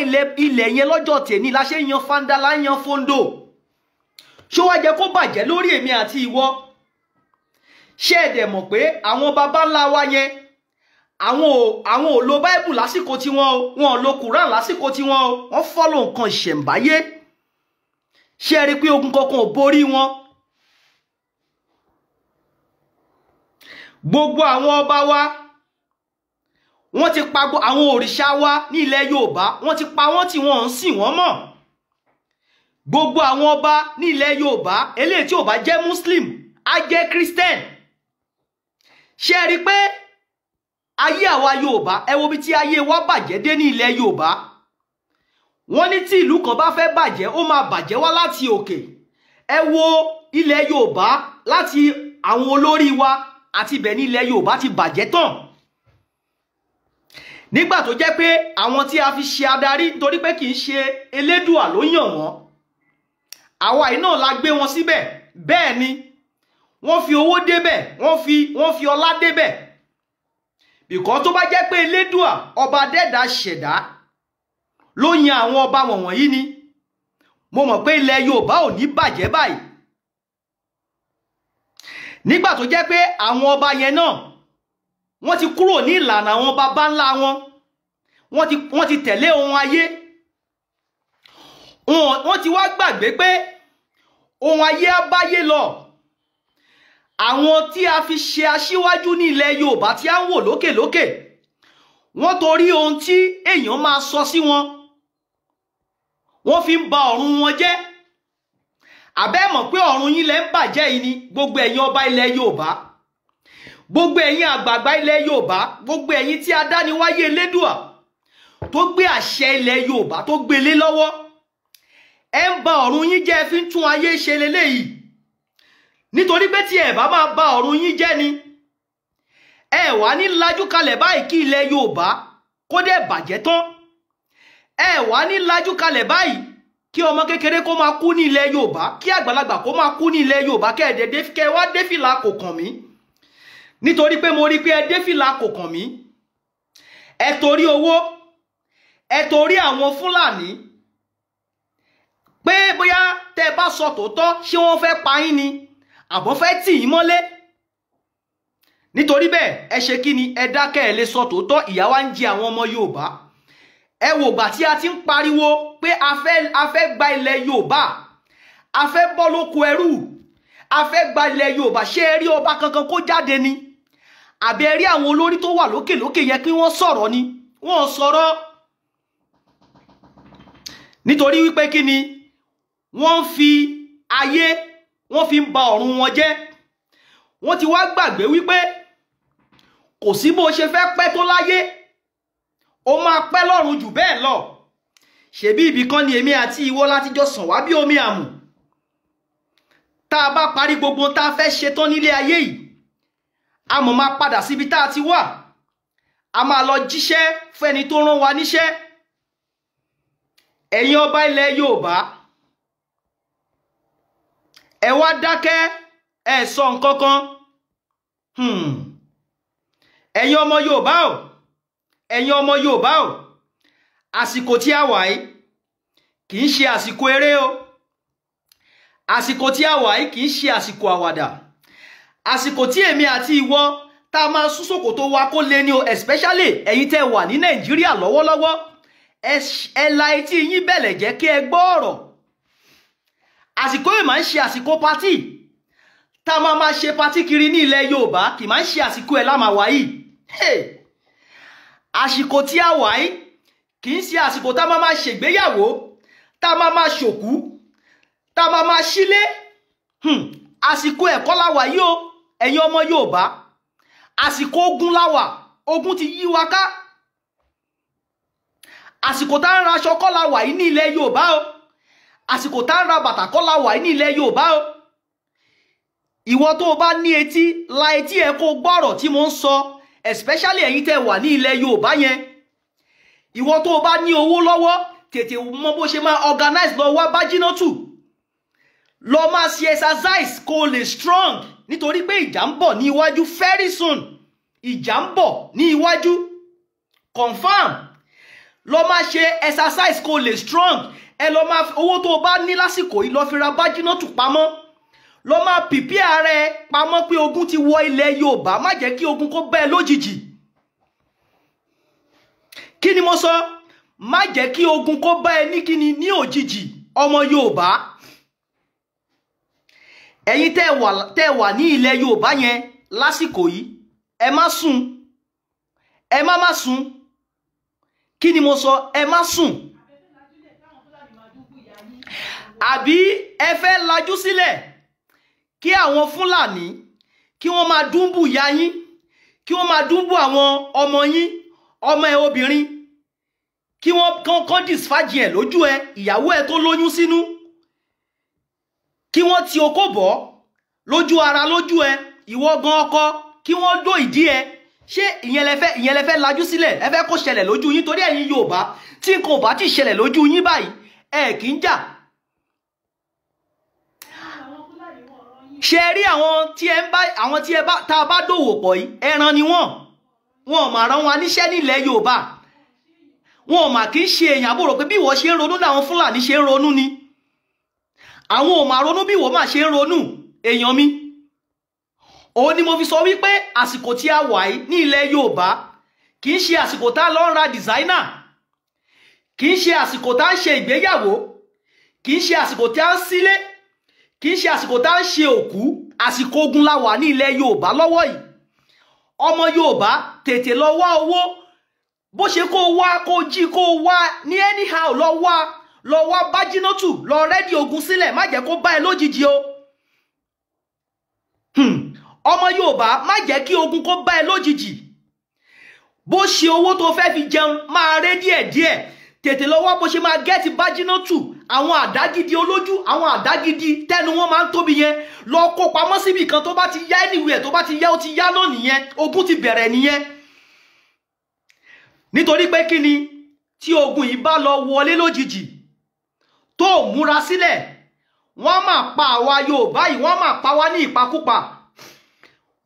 ilẹ̀ yẹn lọ́jọ́ tèmi la ṣe yan fanda, la yan fondo. Ṣó wá jẹ́ kó bàjẹ́ lórí èmi àti ìwọ? Ṣé ẹ dẹ̀ mọ̀ pé àwọn baba ńlá wa yẹn, àwọn ò lo Báíbù lásìkò tiwọn o, wọn ò lo Kùrán lásìkò tiwọn o, wọ́n fọ́lọ̀ nǹkan ìṣẹ̀ǹbáyé. Ṣé ẹ rí pé ogun kankan ò borí wọn? Gbogbo àwọn ọba wa, wọ́n ti pa àwọn òrìṣà wa ní ilẹ̀ Yorùbá, wọ́n ti pa wọ́n tí wọ́n ń sìn wọ́n mọ́. Gbogbo àwọn ọba ní ilẹ̀ Yorùbá, eléyìí tí ò bá jẹ́ Muslim, á jẹ́ Christian. Ṣé ẹ rí pé ayé àwa Yorùbá, ẹ wo bí tí ayé wa bàjẹ́ dé ní ilẹ̀ Yorùbá. Wọ́n ní tí ìlú kan bá fẹ́ bàjẹ́, ó máa bàjẹ́ wá láti òkè. Ẹ wo ilẹ̀ Yorùbá láti àwọn olórí wa àti ibẹ̀ ní ilẹ̀ Yorùbá ti bàjẹ́ tán. Nígbà tó jẹ́ pé àwọn tí a fi ṣe adarí, nítorí pé kì í ṣe Elédùà ló yàn wọ́n, àwa yìí náà la gbé wọn síbẹ̀. Bẹ́ẹ̀ ni, wọ́n fi owó débẹ̀, wọ́n fi ọlá débẹ̀. Bìkọ́ tó bá jẹ́ pé Elédùà ọba dẹ́dà ṣẹ̀dá ló yan àwọn ọba wọ̀nyí ni, mo mọ̀ pé ilẹ̀ Yorùbá ò ní bàjẹ́ báyìí. Nígbà tó jẹ́ pé àwọn ọba yẹn náà, wọ́n ti kúrò ní ìlànà àwọn baba ńlá wọn, wọ́n ti tẹ̀lé ohun ayé. Wọ́n ti wá gbàgbé pé ohun ayé á báyé lọ. Àwọn tí a fi ṣe aṣíwájú ní ilẹ̀ Yorùbá tí a ń wò lókèlókè, wọ́n torí ohun tí èèyàn máa sọ sí wọn, wọ́n fi ń ba ọ̀run wọn jẹ́. Àbẹ́ mọ̀ pé ọ̀run yín lẹ ń bàjẹ́ yìí ni, gbogbo ẹ̀yin ọba ilẹ̀ Yorùbá, gbogbo ẹ̀yin àgbààgbà ilẹ̀ Yorùbá, gbogbo ẹ̀yin tí adániwáyé Elédùà tó gbé àṣẹ ilẹ̀ Yorùbá tó gbé lé lọ́wọ́, ẹ ń ba ọ̀run yín jẹ́, ẹ fi ń tún ayé ṣe leléyìí. Nítorí pé tí ẹ bá máa ba ọ̀run yín jẹ́ ni, ẹ wà ní lajú kalẹ̀ báyìí kí ilẹ̀ Yorùbá kó dẹ̀ bàjẹ́ tán. Ẹ wà ní lajú kalẹ̀ báyìí kí ọmọ kékeré kó máa kú ní ilẹ̀ Yorùbá, kí àgbàlagbà kó máa kú ní ilẹ̀ Yorùbá, kẹ́ wá dé fìlà kò kàn mí. Nítorí pé mo rí pé ẹ dé fìlà kò kàn mí. Ẹ torí owó, ẹ torí àwọn Fúlàní, pé bóyá tẹ́ bá sọ tòótọ́, ṣé wọ́n fẹ́ pa yín ni àbọ̀ fẹ́ tì yín mọ́lé. Nítorí bẹ́ẹ̀, ẹ ṣe kí ni, ẹ dákẹ́, ẹ lè sọ tòótọ́. Ìyà wa ń jẹ àwọn ọmọ Yorùbá. Ẹ wò gbà tí a ti ń pariwo pé a fẹ́ gba ilẹ̀ Yorùbá, a fẹ́ bọ́ lóko ẹrú, a fẹ́ gba ilẹ̀ Yorùbá. Ṣé ẹ rí ọba kankan kó jáde ni? Àbí ẹ rí àwọn olórí tó wà lókè lókè yẹn kí wọ́n sọ̀rọ̀ ni? Wọ́n sọ̀rọ̀. Nítorí wípé kí ni? Wọ́n fi ayé, wọ́n fi ń ba ọ̀run wọn jẹ́. Wọ́n ti wá gbàgbé wípé kò sí bó ṣe fẹ́ pẹ́ tó láyé, ó máa pẹ́ lọ́run jù bẹ́ẹ̀ lọ. Ṣebí ibì kan ni èmi àti ìwọ láti jọ sàn wá bí omi àmù. Tá a bá parí gbogbo tá a fẹ́ ṣe tán nílé ayé yìí, a mọ̀ máa padà síbi tá a ti wà. A máa lọ jíṣẹ́ fẹ́ni tó rán wa níṣẹ́. Ẹ̀yin ọba ilẹ̀ Yorùbá, ẹ wá dákẹ́, ẹ sọ nǹkan kan. Ẹ̀yin ọmọ Yorùbá o, ẹ̀yin ọmọ Yorùbá o, àsìkò tí a wà yìí kì í ṣe àsìkò eré o. Àsìkò tí a wà yìí kì í ṣe àsìkò àwàdà. Àsìkò tí èmi àti ìwọ tá a máa sún ṣòkòtò wa kó lé ní o, especially ẹ̀yin tẹ́ wà ní Nàìjíríà lọ́wọ́lọ́wọ́. Ẹ la etí yín bẹ̀lẹ̀ jẹ́ kí ẹ gbọ́ ọ̀rọ̀. Àsìkò yìí máa ń ṣe àsìkò patí tá a máa máa ṣe patí kiri ní ilẹ̀ Yorùbá, kì máa ń ṣe àsìkò ẹ̀ lámà wá yìí. Àsìkò tí a wà yìí kì í ṣe àsìkò tá a máa máa ṣègbéyàwó, tá a máa máa ṣòkú, tá a máa máa sílé. Àsìkò ẹ̀kọ́ la wà yìí o, ẹ̀yin ọmọ Yorùbá. Àsìkò ogun la wà, ogun ti yí wa ká. Àsìkò tá ń ra aṣọ kọ́ la wà yìí ní ilẹ̀ Yorùbá o. Àsìkò tá ń ra bàtà kọ́ la wà yìí ní ilẹ̀ Yorùbá o. Ìwọ tó o bá ní etí, la etí ẹ kó gbọ́rọ̀ tí mo ń sọ, especially ẹ̀yin tẹ́ wà ní ilẹ̀ Yorùbá yẹn. Ìwọ tó o bá ní owó lọ́wọ́, tètè mọ bó ṣe máa organize lọ wá Bájínátù, lọ máa ṣe exercise kó o lè strong, nítorí pé ìjà ń bọ̀ ní iwájú very soon. Ìjà ń bọ̀ ní iwájú, confirm. Lọ máa ṣe exercise kó o lè strong. Ẹ lọ máa owó tó o bá ní lásìkò yìí lọ fi ra Bájínátù pamọ́. Lọ máa pìpì ara ẹ pamọ́ pé ogun ti wọ ilẹ̀ Yorùbá, má jẹ́ kí ogun kó bá ẹ lójijì. Kí ni mo sọ? Má jẹ́ kí ogun kó bá ẹ ní kíni ní òjijì, ọmọ Yorùbá. Ẹ̀yin tẹ́ wà ní ilẹ̀ Yorùbá yẹn lásìkò yìí, ẹ má sùn, ẹ má má sùn. Kí ni mo sọ? Ẹ má sùn. Àbí ẹ fẹ́ lajú sílẹ̀ kí àwọn Fúlàní kí wọ́n máa dúnbù ya yín, kí wọ́n máa dúnbù àwọn ọmọ yín, ọmọ ẹ obìnrin, kí wọ́n kàn disfájì ẹ̀ lójú ẹ, ìyàwó ẹ tó lóyún sínú, kí wọ́n ti okó bọ̀ lójú ara lójú ẹ, ìwọ gan ọkọ, kí wọ́n dó ìdí ẹ. Ṣé ìyẹn lẹ fẹ́ lajú sílẹ̀? Ẹ fẹ́ kó ṣẹlẹ̀ lójú yín? Torí ẹ̀yin Yorùbá, tí nǹkan ò bá ti ṣẹlẹ̀ lójú yín báyìí, ẹ kì í jà. Ṣe rí àwọn tí ẹ ń bá, àwọn tí ẹ bá tá a bá dòwò pọ̀ yìí, ẹran ni wọ́n. Wọn ò mà rán wọn níṣẹ́ nílẹ̀ Yorùbá. Wọn ò mà kì í ṣe èèyàn. Àbúrò pé bí ìwọ ṣe ń ronú làwọn Fúlàní ṣe ń ronú ni. Àwọn ò mà ronú bí ìwọ mà ṣe ń ronú, èèyàn mi. Òun ni mo fi sọ wípé àsìkò tí a wà yìí ní ilẹ̀ Yorùbá kì í ṣe àsìkò tá a lọ ń ra designer, kì í ṣe àsìkò tá a ń ṣe ìgbéyàwó, kì í ṣe àsìkò tá a ń sílé, kì í ṣe àsìkò tá a ń ṣe òkú. Àsìkò ogun la wà ní ilẹ̀ Yorùbá lọ́wọ́ yìí. Ọmọ Yorùbá, tètè lọ wá owó. Bó ṣe kó wá, kó jí, kó wá ní anyhow, lọ wá, lọ wá Bájínátù, lọ rẹ́dí ogun sílẹ̀, má jẹ́ kó bá ẹ lójijì o. Ọmọ Yorùbá, má jẹ́ kí ogun kó bá ẹ lójijì. Bó ṣe owó tó fẹ́ fi jẹun, máa ré díẹ̀díẹ̀. Tètè lọ wá bó ṣe máa gẹ́ẹ̀tì Bájínátù, àwọn àdágidi olójú, àwọn àdágidi tẹnu wọn máa ń tóbi yẹn, lọ kó pamọ́ síbì kan. Tó bá ti yá anywhere, tó bá ti yá, ó ti yá náà nìyẹn, ogun ti bẹ̀rẹ̀ nìyẹn. Nítorí pé kí ni? Tí ogun yìí bá lọ wọlé lójijì tó múra sílẹ̀, wọ́n máa pa àwa Yorùbá yìí, wọ́n máa pa wá ní ìpakúpa,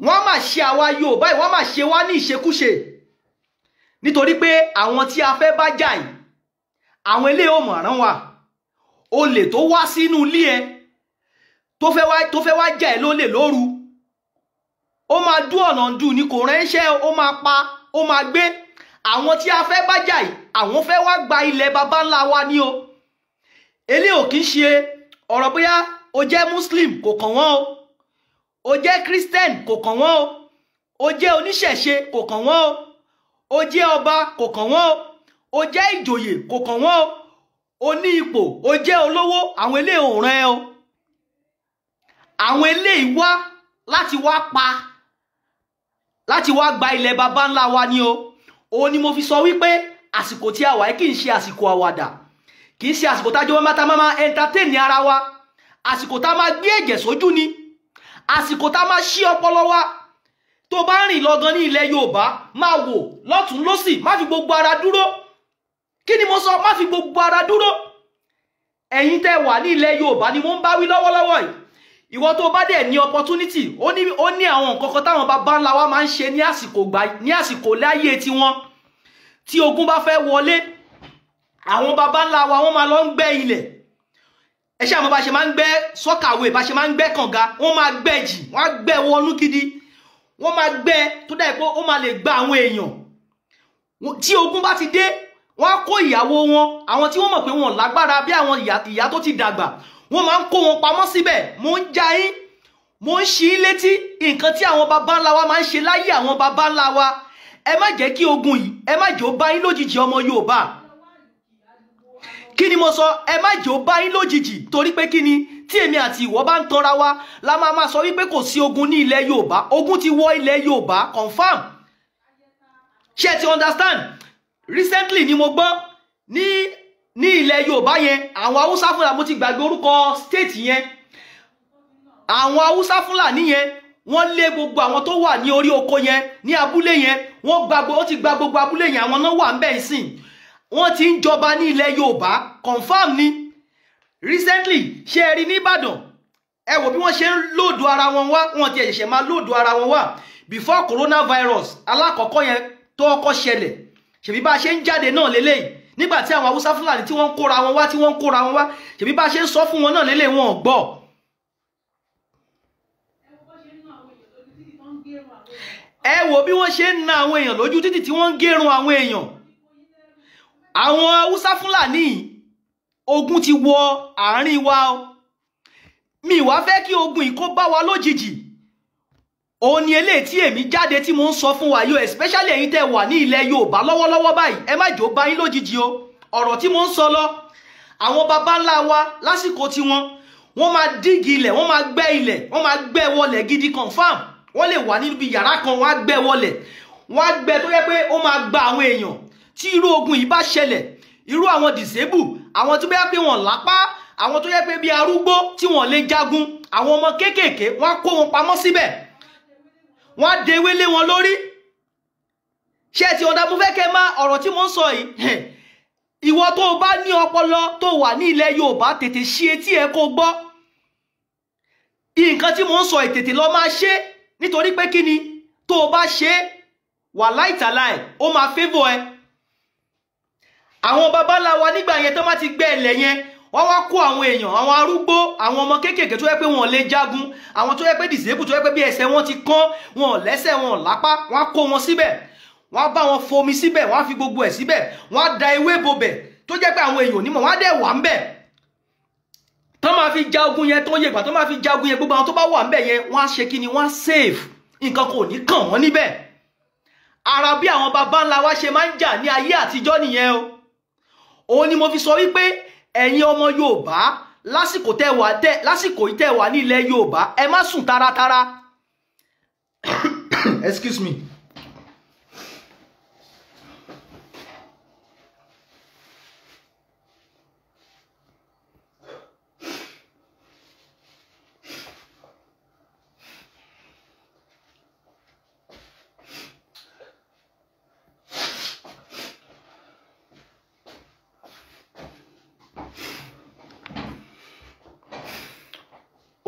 wọ́n máa ṣe àwa Yorùbá yìí, wọ́n máa ṣe wá ní ìṣekúṣe. Nítorí pé àwọn tí a fẹ́ bá jà yìí, àwọn ilé ò mọ̀ràn wa. Olè tó wá sínú ilé ẹ tó fẹ́ wá jà ẹ́ lólè lóru, ó máa dú ọ̀nà dùn ní, kò ránṣẹ́, ó máa pa, ó máa gbé. Àwọn tí a fẹ́ bá jà yìí, Àwọn fẹ́ wá gba ilẹ̀ baba ńlá wa ní o. Eléyìí ò kì í ṣe ọ̀rọ̀ bóyá o jẹ́ Muslim kò kàn wọ́n o, o jẹ́ Christian kò kàn wọ́n o, o jẹ́ oníṣẹ̀ṣe kò kàn wọ́n o, o jẹ́ ọba kò kàn wọ́n o, o jẹ́ ìjòyè kò kàn wọ́n o, o ní ipò, o jẹ́ olówó, àwọn eléyìí ò rán ẹ o. Àwọn eléyìí wá láti wá pa, láti wá gba ilẹ̀ baba ńlá wa ní o. Òun ni mo fi sọ wípé àsìkò tí a wà yìí kì í ṣe àsìkò àwàdà, kì í ṣe àsìkò tájọ́ máa ta máa entertain ara wa. Àsìkò tá máa gbé ẹ̀jẹ̀ sójú ni, àsìkò tá máa ṣí ọpọlọ wa. Tó bá rìn lọ gan ní ilẹ̀ Yorùbá, máa wò lọ́tún lọ́sì, má fi gbogbo ara dúró. Kí ni mo sọ? Má fi gbogbo ara dúró. Ẹ̀yin tẹ́ wà ní ilẹ̀ Yorùbá ni mo ń bá wí lọ́wọ́lọ́wọ́ yìí. Ìwọ tó bá dẹ̀ ní opportunity, ó ní àwọn nǹkan kan táwọn baba ńlá wa máa ń ṣe ní àsìkò gbà, ní àsìkò láyé tiwọn. Tí ogun bá fẹ́ wọlé, àwọn baba ńlá wa wọ́n máa lọ ń gbẹ́ ilẹ̀. Ẹ ṣe àwọn bá ṣe máa ń gbẹ́ sọ́kàwé, bá ṣe máa ń gbẹ́ kànga, wọ́n máa gbẹ́ jì, wọ́n á gbẹ́ wọnú gidi, wọ́n máa gbẹ́ tó dà pé ó máa lè gba àwọn èèyàn. Tí ogun bá ti dé, wọ́n á kó ìyàwó wọn, àwọn tí wọ́n mọ̀ pé wọn lágbára bí àwọn ìyá tó ti dàgbà, wọ́n máa ń kó wọn pamọ́ síbẹ̀. Mo ń já yín, mo ń ṣí yín létí nǹkan tí àwọn baba ńlá wa máa ń ṣe láyé àwọn baba ńlá wa. Ẹ má jẹ́ kí ogun yìí, ẹ má jẹ́ ó bá yín lójijì ọmọ Yorùbá. Kí ni mo sọ? Ẹ má jẹ́ ó bá yín lójijì, torí pé kí ni? Tí èmi àti ìwọ bá ń tanra wa la máa máa sọ wípé kò sí ogun ní ilẹ̀ Yorùbá. Ogun ti wọ ilẹ̀ Yorùbá, confam. Ṣé ẹ ti understand? Recently ni mo gbọ́ ní ilẹ̀ Yorùbá yẹn, àwọn Haúsá Fúlàní, mo ti gbàgbé orúkọ state yẹn, àwọn Haúsá Fúlàní yẹn wọ́n lé gbogbo àwọn tó wà ní orí oko yẹn ní abúlé yẹn, wọ́n ti gba gbogbo abúlé yẹn, àwọn náà wà ń bẹ̀ sìn, wọ́n ti ń jọba ní ilẹ̀ Yorùbá, confam ni. Recently ṣé ẹ rí ní Ìbàdàn, ẹ wò bí wọ́n ṣe ń lòdù ara wọn wá, wọ́n ti ẹ̀ṣẹ̀ máa lòdù ara wọn wá before coronavirus alákọ̀ọ́kọ́ yẹn tó kọ́kọ́ ṣẹlẹ̀. Ṣèbí bá a ṣe ń jáde náà lélẹ́yìí nígbà tí àwọn Haúsá Fúlàní tí wọ́n ń kóra wọn wá, tí wọ́n ń kóra wọn wá, ṣèbí bá a ṣe ń sọ fún wọn náà lélẹ́yìí, wọn ò gbọ́. Ẹ wò bí wọ́n ṣe ń na àwọn èèyàn lójú títì tí wọ́n ń gérun àwọn èèyàn. Àwọn Haúsá Fúlàní, ogun ti wọ àárín wa o. Mi wá fẹ́ kí ogun yìí kó bá wa lójijì. Òun ni eléyìí tí èmi jáde tí mo ń sọ fún wa yìí, especially ẹ̀yin tẹ́ wà ní ilẹ̀ Yorùbá lọ́wọ́lọ́wọ́ báyìí, ẹ má jò bá yín lójijì o. Ọ̀rọ̀ tí mo ń sọ lọ, àwọn baba ńlá wa lásìkò tiwọn, wọ́n máa dígi ilẹ̀, wọ́n máa gbẹ́ ilẹ̀, wọ́n máa gbẹ́ wọlẹ̀ gidi, confam. Wọ́n lè wà níbi yàrá kan, wọ́n á gbẹ́ wọlẹ̀, wọ́n á gbẹ́ tó yẹ pé ó máa gba àwọn èèyàn. Tí irú ogun yìí bá ṣẹlẹ̀, irú àwọn disable, àwọn tó bẹ́ẹ̀ pé wọ́n lápá, àwọn tó yẹ pé bí arúgbó tí wọ́n lè jagun, àwọn ọmọ kéékèèké, wọ́n á kó wọn pamọ́ síbẹ̀, wọ́n á dewé lé wọn lórí. Ṣé ti ọ̀dà mo fẹ́ kẹ́ máa ọ̀rọ̀ tí mo ń sọ yìí? Ìwọ tó o bá ní ọpọlọ tó wà ní ilẹ̀ Yorùbá, tètè ṣí etí ẹ kó gbọ́ nǹkan tí mo ń sọ yìí, tètè lọ máa ṣe. Nítorí pé kí ni? Tó o bá ṣe, wàláì tàláì, ó máa favour ẹ. Àwọn baba ńlá wa nígbà yẹn tó má ti gbẹ́ ilẹ̀ yẹn, wọ́n wá kó àwọn èèyàn, àwọn arúgbó, àwọn ọmọ kéékèèké tó yẹ pé wọn lè jagun, àwọn tó yẹ pé disable, tó yẹ pé bí ẹsẹ̀ wọn ti kán, wọn lẹ́sẹ̀, wọn lápá, wọ́n á kó wọn síbẹ̀, wọ́n á bá wọn fomi síbẹ̀, wọ́n á fi gbogbo ẹ̀ síbẹ̀, wọ́n á da ewé bobẹ̀ tó jẹ́ pé àwọn èèyàn onímọ̀, wọ́n á dẹ̀ wà ń bẹ̀ tán máa fi ja ogun yẹn, tó yẹ ìgbà tán máa fi ja ogun yẹn, gbogbo àwọn tó bá wà ń bẹ̀ yẹn, wọ́n á ṣe kí ni? Wọ́n á save, nǹkan kò ní kàn wọ́n níbẹ̀. Ara bí àwọn baba ńlá wa ṣe máa ń jà ní ayé àtijọ́ nìyẹn o. Òun ni mo fi sọ wípé ẹ̀yin ọmọ Yorùbá lásìkò tẹ́ wà, lásìkò yìí tẹ́ wà ní ilẹ̀ Yorùbá, ẹ má sùn taratara. Excuse me.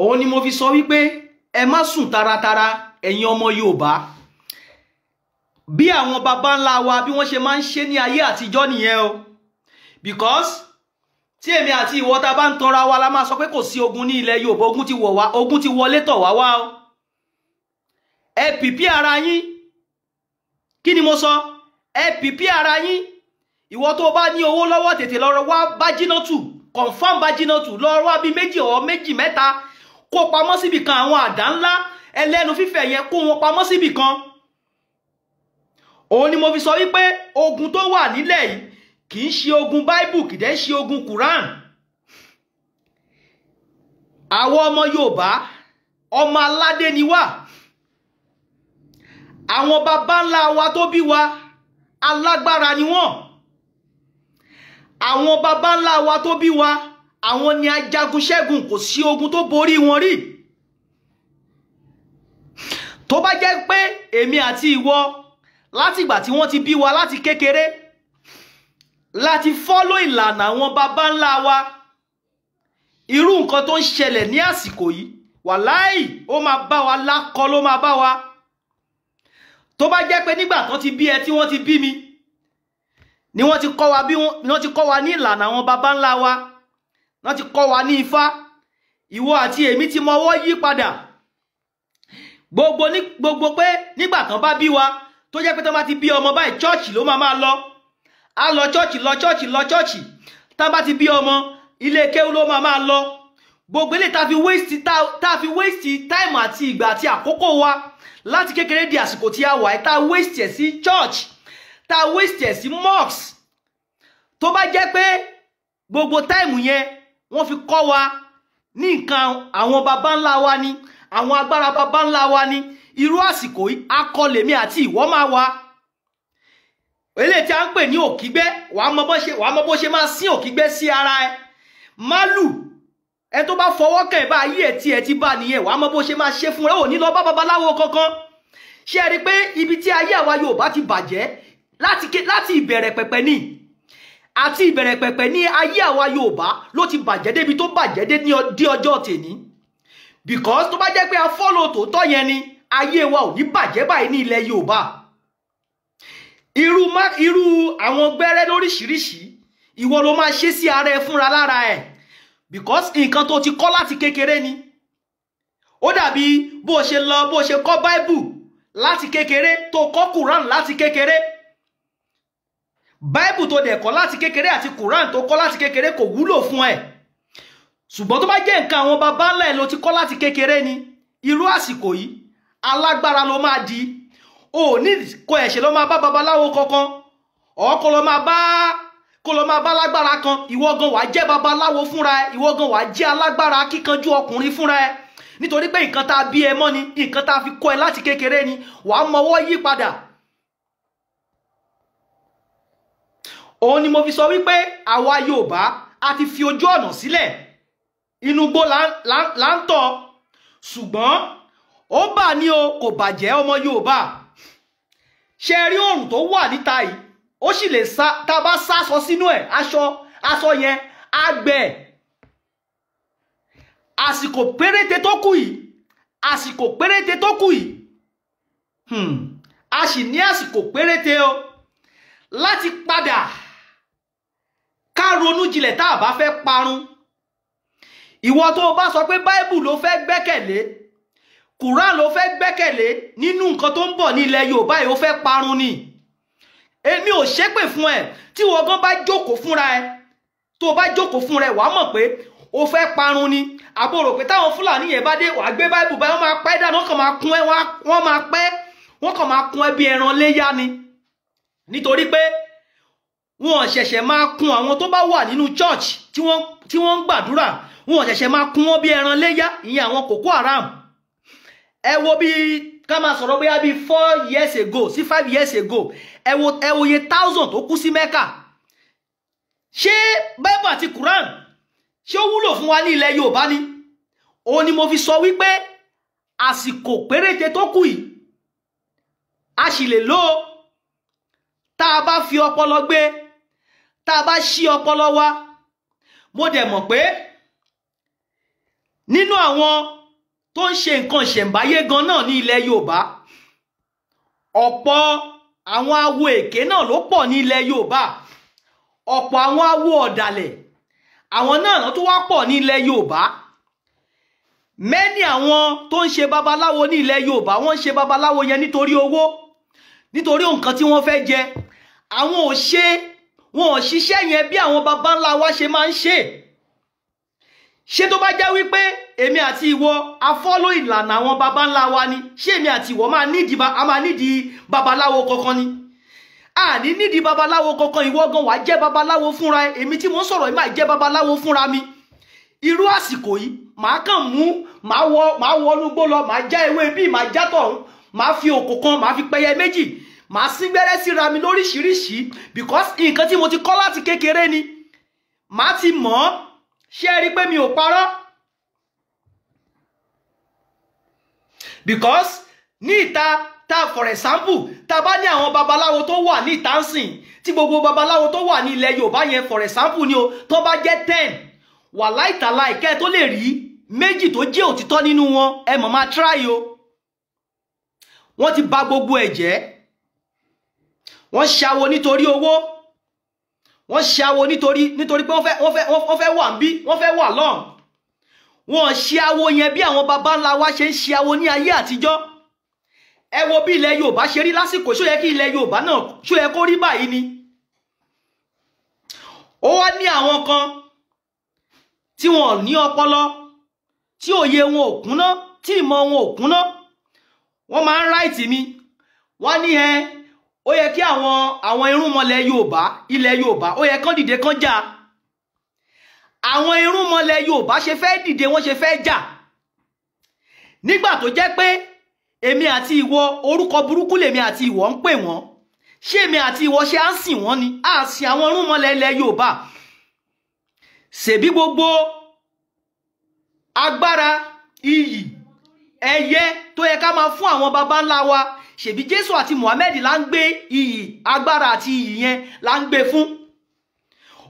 Òun ni mo fi sọ wípé ẹ má sùn taratara ẹ̀yin ọmọ Yorùbá. Bí àwọn baba ńlá wa bí wọ́n ṣe máa ń ṣe ní ayé àtijọ́ nìyẹn o. Because tí èmi àti ìwọ tá bá ń tanra wa la máa sọ pé kò sí ogun ní ilẹ̀ Yorùbá, ogun ti wọ̀ wá, ogun ti wọlé tọ̀ wá wá o. Ẹ pìpì ara yín. Kí ni mo sọ? Ẹ pìpì ara yín. Ìwọ tó bá ní owó lọ́wọ́, tètè lọ wá bájínátù, confam bájínátù, lọ wá bíi méjì ọ̀ méjì mẹ́ta, kó pamọ́ síbì kan. Àwọn àdá ńlá ẹlẹ́nu fífẹ̀ yẹn, kó wọn pamọ́ síbì kan. Òun ni mo fi sọ wípé ogun tó wà nílẹ̀ yìí kì í ṣe ogun Bible, kì í dẹ̀ ṣe ogun Quran. Àwọn ọmọ Yorùbá, ọmọ aládé ni wá. Àwọn baba ńlá wa tó bí wa, alágbára ni wọ́n. Àwọn baba ńlá wa tó bí wa, àwọn ni ajagun ṣẹ́gun, kò sí ogun tó borí wọn rí. Tó bá jẹ́ pé èmi àti ìwọ, látìgbà tí wọ́n ti bí wa láti kékeré, láti fọ́lọ́ ìlànà àwọn baba ńlá wa, irú nǹkan tó ń ṣẹlẹ̀ ní àsìkò yìí, wàláì, ó máa bá wa lákọ ló máa bá wa. Tó bá jẹ́ pé nígbà tán ti bí ẹ, tí wọ́n ti bí mi, ni wọ́n ti kọ́ wa bí wọ́n ti kọ́ wa ní ìlànà àwọn baba ńlá wa, wọ́n ti kọ́ wa ní Ifá, ìwọ àti èmi ti mọwọ́ yí padà. Gbogbo ní gbogbo pé nígbà tán bá bí wa, tó jẹ́ pé tán bá ti bí ọmọ báyìí, chọ́ọ̀chì ló máa máa lọ. Á lọ chọ́ọ̀chì, lọ chọ́ọ̀chì, lọ chọ́ọ̀chì. Tán bá ti bí ọmọ, ilé kéwú ló máa máa lọ. Gbogbo ilé tá fi waste time àti ìgbà àti àkókò wa láti kékeré di àsìkò tí a wà yìí, tá waste ẹ̀ sí church, tá waste ẹ̀ sí mosque. Tó bá jẹ́ pé gbogbo táìmù yẹn wọ́n fi kọ́ wa ní nǹkan àwọn baba ńlá wa ni, àwọn agbára baba ńlá wa ni, irú àsìkò yìí akọ lèmi àti ìwọ máa wà. Eléyìí tí a ń pè ní òkígbẹ́, wàá mọ bó ṣe máa sín òkígbẹ́ sí ara ẹ. Málù ẹ tó bá fọwọ́ kàn ẹ́ bá ayé ẹ̀ tí ẹ ti bá nìyẹn, wàá mọ bó ṣe máa ṣe fún ẹ. Ò ní lọ bá babaláwo kankan. Ṣé ẹ rí i pé ibi tí ayé àwa Yorùbá ti bàjẹ́ láti ìbẹ̀rẹ̀ pẹ̀pẹ̀ ni, àti ìbẹ̀rẹ̀ pẹ̀pẹ̀ ní ayé àwa Yorùbá ló ti bàjẹ́ débi tó bàjẹ́ dé ní ọjọ́ tèní. Because tó bá jẹ́ pé a follow tòótọ́ yẹn ni, ayé wa ò ní bàjẹ́ báyìí ní ilẹ̀ Yorùbá. Irú àwọn gbẹ́rẹ́ lóríṣiríṣi, ìwọ ló máa ṣe sí ara ẹ fúnra lára ẹ. Because nǹkan tó ti kọ́ láti kékeré ni. Ó dàbí bó ṣe lọ, bó ṣe kọ́ Bible láti kékeré, tó kọ́ Quran láti kékeré. Bible tó dẹ̀ kọ́ láti kékeré àti Quran tó kọ́ láti kékeré kò wúlò fún ẹ. Ṣùgbọ́n tó bá jẹ́ nǹkan àwọn baba ńlá ẹ ló ti kọ́ láti kékeré ni, irú àsìkò yìí alágbára ló máa di. O ní kò ẹ̀ṣẹ̀ ló máa bá babaláwo kankan, ọ̀ kó lọ máa bá lágbára kan. Ìwọ gan wàá jẹ́ babaláwo fúnra ẹ, ìwọ gan wàá jẹ́ alágbára kíkanjú ọkùnrin fúnra ẹ. Nítorí pé nǹkan tá a bí ẹ mọ́ ni, nǹkan tá a fi kọ́ ẹ láti kékeré ni, wàá mọwọ́ yí padà. Òun ni mo fi sọ wípé àwa Yorùbá a ti fi ojú ọ̀nà sílẹ̀, inú igbó là ń tọ̀. Ṣùgbọ́n ó bà ní o, kò bàjẹ́ ọmọ Yorùbá. Ṣe rí oòrùn tó wà níta yìí, ó sì lè sá, tá a bá sáṣọ sínú ẹ̀, aṣọ yẹn á gbẹ. Àsìkò péréte tó kù yìí, àsìkò péréte tó kù yìí, a sì ní àsìkò péréte o láti padà ká ronú jinlẹ̀ tá a bá fẹ́ parun. Ìwọ tó o bá sọ pé Bible ló fẹ́ gbẹ́kẹ̀lé, Quran ló fẹ́ gbẹ́kẹ̀lé nínú nǹkan tó ń bọ̀ ní ilẹ̀ Yorùbá yìí, ó fẹ́ parun ni. Èmi ò ṣépè fún ẹ. Tí ìwọ gan bá jókòó fúnra ẹ, tó o bá jókòó fúnra ẹ, wàá mọ̀ pé o fẹ́ parun ni. Àbò rò pé táwọn Fúlàní yẹn bá dé, wàá gbé Bible báyìí, wọ́n máa pẹ́ dànù, wọ́n kàn máa kún ẹ, wọ́n máa pẹ́, wọ́n kàn máa kún ẹ bí ẹran léyá ni. Nítorí pé wọn ṣẹ̀ṣẹ̀ máa kún àwọn tó bá wà nínú church tí wọ́n ń gbàdúrà, wọn ṣẹ̀ṣẹ̀ máa kún wọn bí ẹran léyá, ìyẹn àwọn Boko Haram. Ẹ wo bí ká máa sọ̀rọ̀ bóyá bí 4 years ago sí 5 years ago, ẹ wo iye thousand tó kú sí Mecca. Ṣé Bible àti Quran ṣé ó wúlò fún wa ní ilẹ̀ Yorùbá ni? Òun ni mo fi sọ wípé àsìkò péréte tó kù yìí a sì lè lò ó. Tá a bá fi ọpọlọ gbé, tá a bá ṣí ọpọlọ wa, mo dẹ̀ mọ̀ pé nínú àwọn tó ń ṣe nǹkan ìṣẹ̀ǹbáyé gan náà ní ilẹ̀ Yorùbá, ọ̀pọ̀ àwọn awo èké náà ló pọ̀ ní ilẹ̀ Yorùbá, ọ̀pọ̀ àwọn awo ọ̀dàlẹ̀ àwọn náà ló tún wá pọ̀ ní ilẹ̀ Yorùbá. Mẹ́ni àwọn tó ń ṣe babaláwo ní ilẹ̀ Yorùbá, wọ́n ń ṣe babaláwo yẹn nítorí owó, nítorí nǹkan tí wọ́n fẹ́ jẹ. Àwọn ò ṣe, Wọn ò ṣiṣẹ́ yẹn bí àwọn baba ńlá wa ṣe máa ń ṣe. Ṣé tó bá jẹ́ wípé èmi àti ìwọ a follow ìlànà àwọn baba ńlá wa ni, ṣé èmi àti ìwọ máa nídìí a máa nídìí babaláwo kankan ni? A ní nídìí babaláwo kankan. Ìwọ gan wàá jẹ́ babaláwo fúnra ẹ. Èmi tí mo ń sọ̀rọ̀ yìí máa jẹ́ babaláwo fúnra mi. Irú àsìkò yìí, màá kàn mú, màá wọnú gbó lọ, màá já ewé bíi, màá já tọ̀hún, màá fi òkò kan, màá fi pẹyẹ méjì, màá sín gbẹ́rẹ́ síra mi lóríṣiríṣi, because nǹkan tí mo ti kọ́ láti kékeré ni, màá ti mọ̀ ọ́. Ṣé ẹ rí pé mi ò parọ́? Because ní ìta ta, for example, ta bá ní àwọn babaláwo tó wà ní ìta ń sìn, tí gbogbo babaláwo tó wà ní ilẹ̀ Yorùbá yẹn, for example ni o, tó bá jẹ́ 10, wàláì tàláì kẹ́ ẹ tó lè rí méjì tó jẹ́ òtítọ́ nínú wọn, ẹ mọ̀ máa try o. Wọ́n ti bà gbogbo ẹ̀ jẹ́. Wọ́n ṣàwo nítorí owó. Wọ́n ṣàwo nítorí pé wọ́n fẹ́ wà ń bí, wọ́n fẹ́ wà lọ́n. Wọ́n ṣe awo yẹn bí àwọn baba ńlá wa ṣe ń ṣe awo ní ayé àtijọ́. Ẹ wo bí ilẹ̀ Yorùbá ṣe rí lásìkò. Ṣó yẹ kí ilẹ̀ Yorùbá náà, ṣó yẹ kó rí báyìí ni? Ó wá ní àwọn kan tí wọn ò ní ọpọlọ, tí òye wọn ò kúnná, tí ìmọ̀ wọn ò kúnná. Wọ́n máa ń ráìtì mi. Wọ́n ní ẹ ó yẹ kí àwọn irúnmọlẹ̀ Yorùbá, ilẹ̀ Yorùbá, ó yẹ kán dìde kán jà. Àwọn irúnmọlẹ̀ Yorùbá ṣe fẹ́ dìde, wọ́n ṣe fẹ́ jà. Nígbà tó jẹ́ pé èmi àti ìwọ, orúkọ burúkú lèmi àti ìwọ ń pè wọ́n. Ṣé èmi àti ìwọ ṣe à ń sìn wọ́n ni? À sìn àwọn irúnmọlẹ̀ ilẹ̀ Yorùbá. Ṣèbí gbogbo agbára, iyì, ẹ̀yẹ tó yẹ ká máa fún àwọn baba ńlá wa, ṣèbí Jésù àti Muhammed là ń gbé iyì, agbára àti iyì yẹn là ń gbé fún.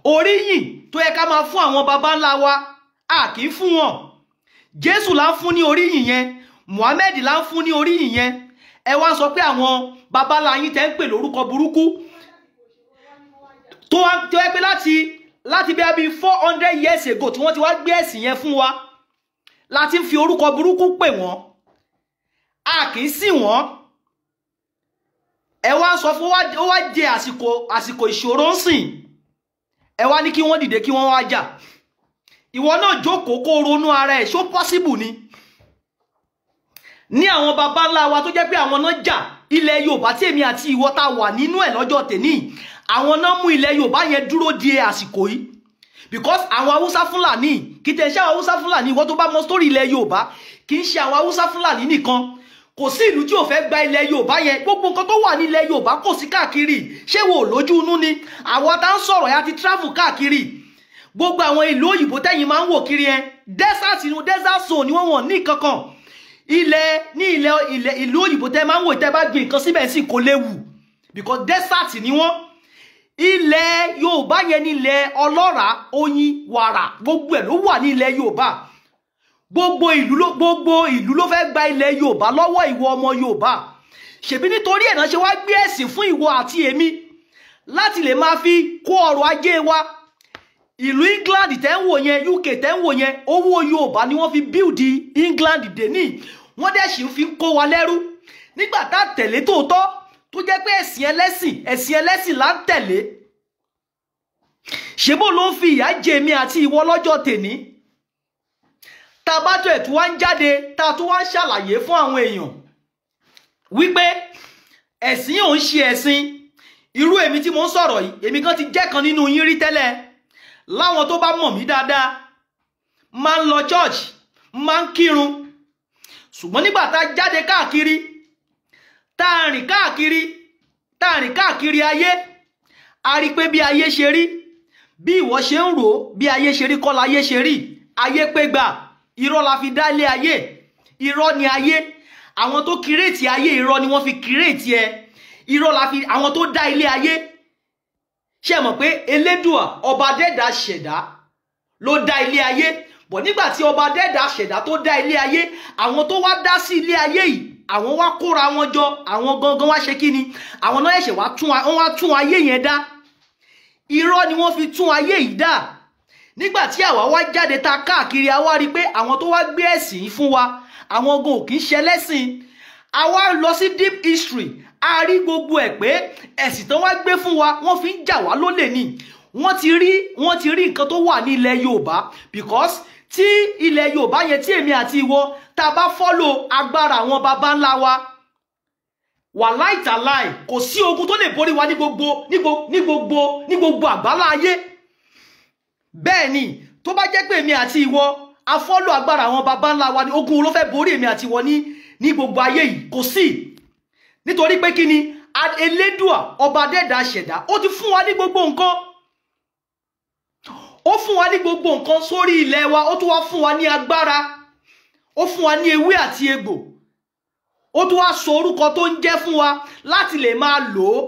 Oríyìn tó yẹ ká máa fún àwọn baba ńlá wa, a kì í fún wọn. Jésù là ń fún ní oríyìn yẹn, Muhammed là ń fún ní oríyìn yẹn. Ẹ wá sọ pé àwọn baba ńlá yín tẹ́ ń pè lórúkọ burúkú tó yẹ pé láti bí 400 years ago tí wọ́n ti wá gbé ẹ̀sìn yẹn fún wa, láti fi orúkọ burúkú pè wọ́n, a kì í sìn wọ́n. Ẹ wá sọ fún ó wá jẹ àsìkò ìṣòro ń sìn, ẹ wá ní kí wọ́n dìde kí wọ́n wá jà. Ìwọ náà jókòó kó ronú ara ẹ̀, ṣó possible ni? Ní àwọn baba ńlá wa tó jẹ́ pé àwọn náà jà ilẹ̀ Yorùbá tí èmi àti ìwọ tá wà nínú ẹ̀ lọ́jọ́ tèní, àwọn náà mú ilẹ̀ Yorùbá yẹn dúró di àsìkò yìí. Because àwọn Haúsá Fúlàní, kì í tẹ̀ ṣe àwọn Haúsá Fúlàní, ìwọ tó bá mọ sórí ilẹ̀ Yorùbá, kì í ṣe àwọn Haúsá Fúlàní nìkan. Kò sí ìlú tí ò fẹ́ gba ilẹ̀ Yorùbá yẹn. Gbogbo nǹkan tó wà ní ilẹ̀ Yorùbá kò sí káàkiri. Ṣé wo lójú inú ni? Àwọn tá ń sọ̀rọ̀ ya ti travel káàkiri. Gbogbo àwọn ìlú òyìnbó tẹ́yìn máa ń wò kiri yẹn, desert inú desert zone ni wọ́n wọ̀n ní kankan. Ilẹ̀ ní ilẹ̀ ìlú òyìnbó tẹ́ máa ń wò, tẹ́ bá gbin nǹkan síbẹ̀ sí kò léwu, because desert ni wọ́n. Ilẹ̀ Yorùbá yẹn ní ilẹ̀ ọlọ́ràá, oyin, wàrà, gbogbo ẹ̀ ló wà ní ilẹ̀ Yorùbá. Gbogbo ìlú ló fẹ́ gba ilẹ̀ Yorùbá lọ́wọ́ ìwọ ọmọ Yorùbá. Ṣèbí nítorí ẹ̀ náà ṣe wá gbé ẹ̀sìn fún ìwọ àti èmi láti lè máa fi kó ọrọ̀ ajé wa. Ìlú England tẹ́ ń wò yẹn, UK tẹ́ ń wò yẹn, owó Yorùbá ni wọ́n fi build England dèní. Wọ́n dẹ̀ sì fi ń kó wa lẹ́rú. Nígbà tá a tẹ̀lé tòótọ́ tó jẹ́ pé ẹ̀sìn ẹlẹ́sìn là ń tẹ̀lé. Ṣèbó ló ń fi ìyà jẹ èmi àti ìwọ lọ́jọ́ tèní? Tá a bá tó ẹ̀ tó wá ń jáde, tá a tó wá ń ṣàlàyé fún àwọn èèyàn wípé ẹ̀sìn ò ń ṣe ẹ̀sìn. Irú èmi tí mo ń sọ̀rọ̀ yìí, èmi kan ti jẹ́ kan nínú yín rí tẹ́lẹ̀. Láwọn tó bá mọ̀ mí dáadáa, máa ń lọ church, máa ń kírun. Ṣùgbọ́n nígbà tá a jáde káàkiri, tá a rìn káàkiri, tá a rìn káàkiri ayé, a rí pé bí ayé ṣe rí, bí ìwọ ṣe ń rò, bí ayé ṣe rí kọ́ láyé ṣe rí. Ayé pé gbà, irọ́ la fi dá ilé ayé, irọ́ ni ayé. Àwọn tó kírètì ayé, irọ́ ni wọ́n fi kírètì ẹ. Irọ́ la fi, àwọn tó dá ilé ayé. Ṣé mọ̀ pé Elédùà ọba dẹ́dà ṣẹ̀dá ló dá ilé ayé? Bọ̀ nígbà tí ọba dẹ́dà ṣẹ̀dá tó dá ilé ayé, àwọn tó wá dá sí ilé ayé yìí, àwọn wá kóra wọn jọ, àwọn gangan wá ṣe kíni, àwọn náà ṣẹ̀ṣẹ̀ wá tún ayé yẹn dá. Irọ́ ni wọ́n fi tún ayé yìí dá. Nígbà tí àwa wá jáde ta káàkiri, a wá rí pé àwọn tó wá gbé ẹ̀sìn fún wa, àwọn ogun ò kì í ṣẹlẹ́sìn. A wá lọ sí deep history, A rí gbogbo ẹ̀ pé ẹ̀sìn tán wá gbé fún wa wọ́n fi ń jà wá lólè ni. Wọ́n ti rí nǹkan tó wà ní ilẹ̀ Yorùbá, because tí ilẹ̀ Yorùbá yẹn tí èmi àti ìwọ tá a bá fọ́lò agbára àwọn baba ńlá wa, wàláì tàláì kò sí ogun tó lè borí wa ní gbogbo àgbálá ayé. Bẹ́ẹ̀ ni, tó bá jẹ́ pé èmi àti ìwọ a fọ́lò agbára àwọn baba ńlá wa ni, ogun ló fẹ́ borí èmi àti ìwọ ní gbogbo ayé yìí? Kò sí. Nítorí pé kí ni? Elédùà ọba dẹ́dà ṣẹ̀dá ó ti fún wa ní gbogbo nǹkan. Ó fún wa ní gbogbo nǹkan sórí ilẹ̀ wa, ó tún wá fún wa ní agbára, ó fún wa ní ewé àti egbò, ó tún wá sọ orúkọ tó ń jẹ́ fún wa láti lè máa lò ó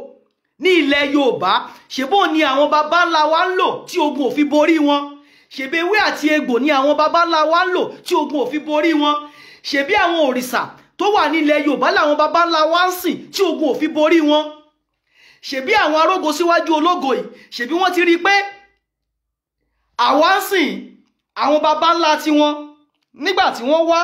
ní ilẹ̀ Yorùbá. Ṣèbó ni àwọn baba ńlá wa ń lò tí ogun ò fi borí wọn? Ṣèbí ewé àti egbò ni àwọn baba ńlá wa ń lò tí ogun ò fi borí wọn? Ṣèbí àwọn òrìṣà tó wà ní ilẹ̀ Yorùbá làwọn baba ńlá wa ń sìn tí ogun ò fi borí wọn? Ṣèbí àwọn arógo síwájú ológo yìí, ṣèbí wọ́n ti rí i pé àwa ń sìn àwọn baba ńlá tiwọn nígbà tí wọ́n wá,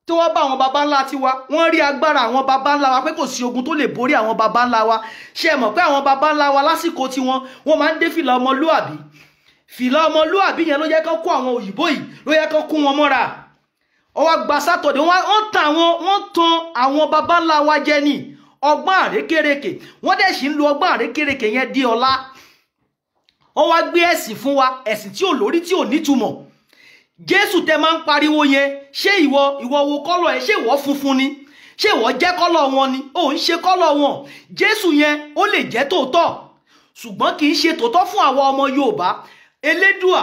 tí wọ́n bá àwọn baba ńlá tiwa, wọ́n rí agbára àwọn baba ńlá wa pé kò sí ogun tó lè borí àwọn baba ńlá wa. Ṣé ẹ mọ̀ pé àwọn baba ńlá wa lásìkò tiwọn, wọ́n máa ń dé fìlà ọmọlúàbí. Fìlà ọmọlúàbí yẹn ló yẹ kán kó àwọn òyìnbó yìí, ló yẹ kán kó wọn mọ́ra. Wọ́n wá gba sátọ̀dẹ̀, wọ́n tan àwọn baba ńlá wa jẹ ní ọgbọ́n àrékérekè. Wọ́n dẹ̀ sì ń lo ọgbọ́n àrékérekè yẹn di ọ̀la. Wọ́n wá gbé ẹ̀sìn fún wa, ẹ̀sìn tí ò lórí tí ò nítumọ̀. Jésù tẹ máa ń pariwo yẹn, ṣé ìwọ wo kọ́lọ̀ ẹ? Ṣé ìwọ funfun ni? Ṣé ìwọ jẹ́ kọ́lọ̀ wọn ni? Ò ń ṣe kọ́lọ̀ wọn. Jésù yẹn ó lè jẹ́ tòótọ́, ṣùgbọ́n kì í ṣe tòótọ́ fún àwa ọmọ Yorùbá. Elédùà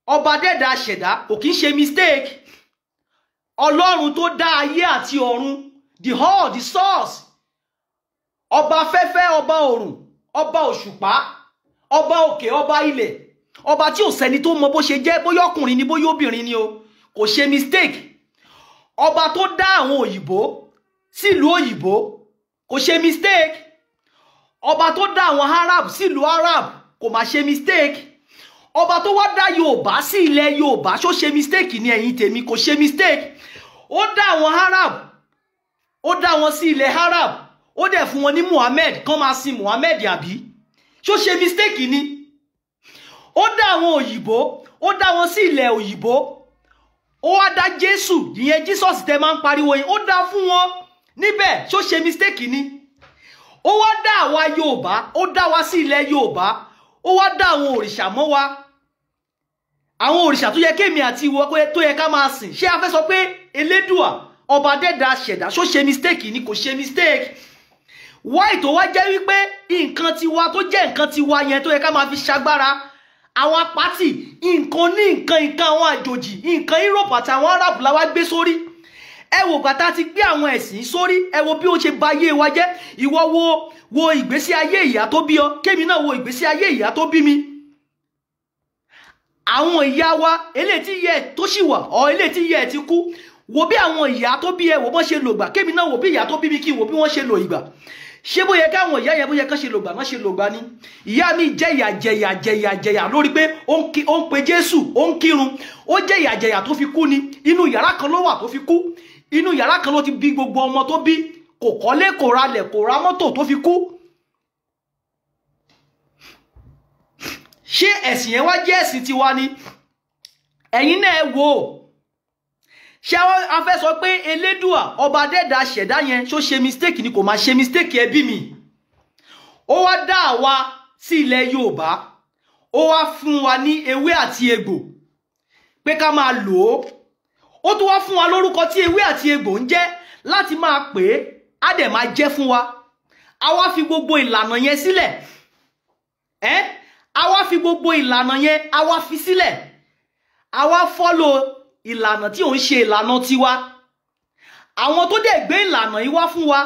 ọba dẹ́dà ṣẹ̀dá kò kì í ṣe mistake. Ọlọ́run tó dá ayé àti ọ̀run, the all, the source, ọba afẹ́fẹ́, ọba òrùn, ọba òṣùpá, ọba òkè, ọba ilẹ̀, ọba tí ò sẹ́ni tó mọ bó ṣe jẹ́, bóyá ọkùnrin ni bóyá obìnrin ni o, kò ṣe mistake. Ọba tó dá àwọn òyìnbó sílùú òyìnbó kò ṣe mistake. Ọba tó dá àwọn Arab sílùú Arab kò má ṣe mistake. Ọba tó wá dá Yorùbá sí ilẹ̀ Yorùbá, ṣó ṣe mistake ni ẹ̀yin tèmi? Kò ṣe mistake. Ó dá àwọn Arab, ó dá wọn sí ilẹ̀ Arab, ó dẹ̀ fún wọn ní Muhammad, kán máa sin Muhammad, àbí? Ṣó ṣe mistake ni? Ó dá àwọn òyìnbó, ó dá wọn sí ilẹ̀ òyìnbó, ó wá dá Jésù, ìyẹn Jesus tẹ máa ń pariwo yẹn, ó dá fún wọn níbẹ̀, ṣó ṣe mistake ni? Ó wá dá àwa Yorùbá, ó dá wa sí ilẹ̀ Yorùbá, ó wá dá àwọn òrìṣà mọ́ wa, àwọn òrìṣà tó yẹ kémi àti ìwọ tó yẹ ká máa sìn. Ṣé a fẹ́ sọ pé Elédùà ọba dẹ́dà ṣẹ̀dá ṣó ṣe mistake ni? Kò ṣe mistake. Wáì tó wá jẹ́ wípé nǹkan tiwa tó jẹ́ nǹkan tiwa yẹn tó yẹ ká máa fi ṣagbára, àwọn apáti nǹkan ní nǹkan àwọn àjòjì, nǹkan Europe àti àwọn Arab la wá gbé sórí. Ẹ wò gbàtà ti gbé àwọn ẹ̀sìn sórí, ẹ wo bí ó ṣe ba ayé wa jẹ́. Ìwọ wo ìgbésí ayé ìyá tó bí ọ, kémi náà wo ìgbésí ayé ìyá tó bí mi. Àwọn ìyá wa eléyìí tí ìyá ẹ̀ tó ṣì wà ọ, eléyìí tí ìyá ẹ̀ ti kú, wo bí àwọn ìyá tó bí ẹ, wò bọ́n ṣe lògbà, kémi náà wò bí ìyá tó bí mi kí n wò bí wọ́n ṣe lò ìgbà. Ṣé bóyá káwọn ìyá yẹn bóyá kán ṣe lògbà náà ṣe lògbà ni? Ìyá mi jẹ̀yà jẹ̀yà jẹ̀yà jẹ̀yà lórí pé ó ń pe Jésù, ó ń kírun, ó jẹ̀yà jẹ̀yà tó fi kú ni. Inú yàrá kan ló wà tó fi kú, inú yàrá kan ló ti bí gbogbo ọmọ tó bí, kò kọ́lé, kò ralẹ̀, kò ra mọ́tò tó fi kú. Ṣé ẹ̀sìn yẹn wá jẹ́ ẹ̀sìn tiwa ni? Ẹ̀yin náà ẹ wò ó. Ṣé a fẹ́ sọ pé Elédùà ọba dẹ́dà ṣẹ̀dá yẹn ṣó ṣe mistake ni? Kò máa ṣe mistake ẹbí mi. Ó wá dá àwa sí ilẹ̀ Yorùbá, ó wá fún wa ní ewé àti egbò pé ká máa lò ó. Ó tún wá fún wa lórúkọ tí ewé àti egbò ń jẹ́ láti máa pè é, á dẹ̀ máa jẹ́ fún wa. A wá fi gbogbo ìlànà yẹn sílẹ̀. A wá fi gbogbo ìlànà yẹn, a wá fi sílẹ̀. A wá fọ́lò ìlànà tí ò ń ṣe ìlànà tiwa. Àwọn tó dẹ̀ gbé ìlànà yìí wá fún wa,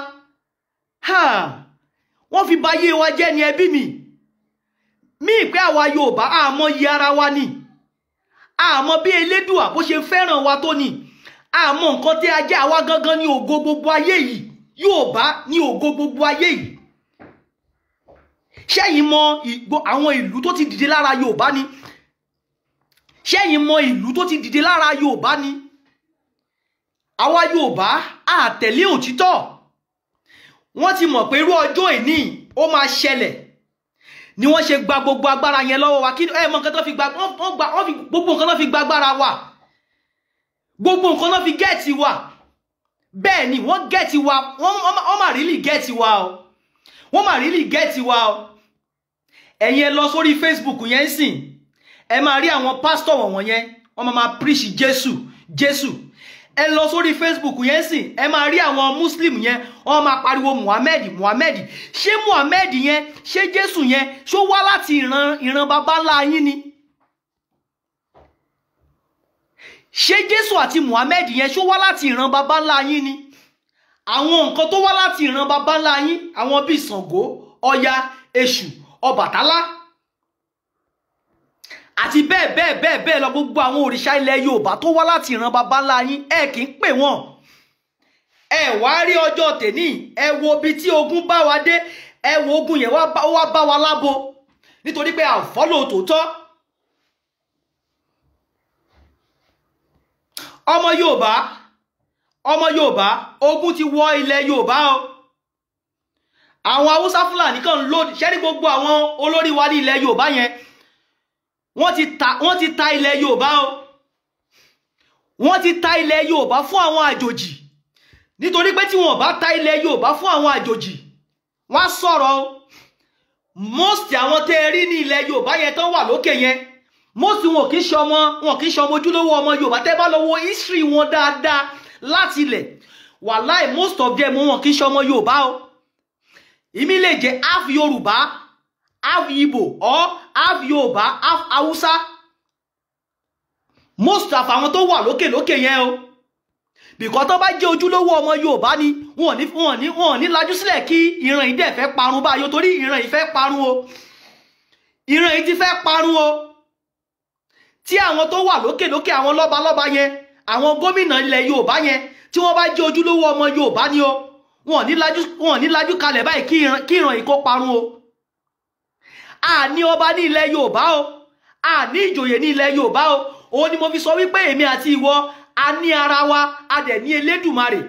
wọ́n fi bayé wa jẹ́ ni ẹbí mi. Mí pé àwa Yorùbá àmọ́ iye ara wa ni, àmọ́ bí Elédùà bó ṣe fẹ́ràn wa tó ni, àmọ́ nǹkan tí a jẹ́. Àwa gangan ní ògo gbogbo ayé yìí. Yorùbá ní ògo gbogbo ayé yìí. Ṣẹ́yìn mọ àwọn ìlú tó ti dìde lára Yorùbá ni? Ṣẹ́yìn mọ ìlú tó ti dìde lára Yorùbá ni? Àwa Yorùbá a tẹ̀lé òtítọ́. Wọ́n ti mọ̀ pé irú ọjọ́ ìní ó máa ṣẹlẹ̀ ni wọ́n ṣe gba gbogbo agbára yẹn lọ́wọ́ wa. Kí ẹ mọ nǹkan tó fi gba, wọ́n gba, wọ́n fi gbogbo nǹkan tó fi gba agbára wa, gbogbo nǹkan tó fi gẹ́ẹ̀tì wa. Bẹ́ẹ̀ ni wọ́n gẹ́ẹ̀tì wa, wọ́n mà rílì gẹ́ẹ̀tì wa o, wọ́n mà rílì gẹ́ẹ̀tì wa o. Ẹ̀yin ẹ lọ sórí Facebook yẹn ń sìn, ẹ máa rí àwọn pásítọ̀ wọ̀nwọ̀n yẹn, wọ́n máa preach Jésù Jésù. Ẹ lọ sórí Facebook yẹn sìn, ẹ máa rí àwọn Muslim yẹn, wọ́n máa pariwo Muhammed Muhammed. Ṣé Muhammed yẹn, ṣé Jésù yẹn, ṣó wá láti ìran baba ńlá yín ni? Ṣé Jésù àti Muhammed yẹn ṣó wá láti ìran baba ńlá yín ni? Àwọn nǹkan tó wá láti ìran baba ńlá yín, àwọn bíi Ṣàngó, Ọya, Èṣù, Ọbàtálá àti bẹ́ẹ̀ bẹ́ẹ̀ bẹ́ẹ̀ bẹ́ẹ̀ lọ, gbogbo àwọn òrìṣà ilẹ̀ Yorùbá tó wá láti ìran baba ńlá yín, ẹ kì í pè wọ́n. Ẹ wá rí ọjọ́ tèní, ẹ wo ibi tí ogun bá wa dé, ẹ wo ogun yẹn wá bá wa lábo nítorí pé a ò fọ́lò tòótọ́. Ọmọ Yorùbá, ọmọ Yorùbá, ogun ti wọ ilẹ̀ Yorùbá o. Àwọn Haúsá Fúlàní kan lòdì ṣẹ́rí gbogbo àwọn olórí wa ní ilẹ̀ Yorùbá yẹn, wọ́n ti ta ilẹ̀ Yorùbá o. Wọ́n ti ta ilẹ̀ Yorùbá fún àwọn àjòjì. Nítorí pé tí wọ́n bá ta ilẹ̀ Yorùbá fún àwọn àjòjì, wọ́n á sọ̀rọ̀ o. Most àwọn tẹ́ ẹ rí ní ilẹ̀ Yorùbá yẹn tán wà lókè yẹn, most wọn kì í ṣe ọmọ, wọn kì í ṣe ọmọ ojúlówó ọmọ Yorùbá. Tẹ́ bá lọ wo history wọn dáadáa láti ilẹ̀, wàláì most of them wọn kì í ṣe ọmọ Yorùbá o. Ìmí lè jẹ́ half Yorùbá, half Igbo, or half Yorùbá, half Hausa. Most of àwọn tó wà lókè lókè yẹn o, because tó bá jẹ́ ojúlówó ọmọ Yorùbá ni, wọn ní lajú sílẹ̀ kí ìran yìí dẹ̀ fẹ́ parun báyìí, torí ìran yìí fẹ́ parun o, ìran yìí ti fẹ́ parun o. Tí àwọn tó wà lókè lókè, àwọn lọ́balọ́ba yẹn, àwọn gómìnà ilẹ̀ Yorùbá yẹn, tí wọ́n bá jẹ́ ojúlówó ọmọ Yorùbá ni o, wọn ní lajú kalẹ̀ báyìí kí ìran yìí kó parun o. A ní ọba ní ilẹ̀ Yorùbá o, a ní ìjòyè ní ilẹ̀ Yorùbá o. Òun ni mo fi sọ wípé èmi àti ìwọ a ní ara wa, a dẹ̀ ní Elédùmarè.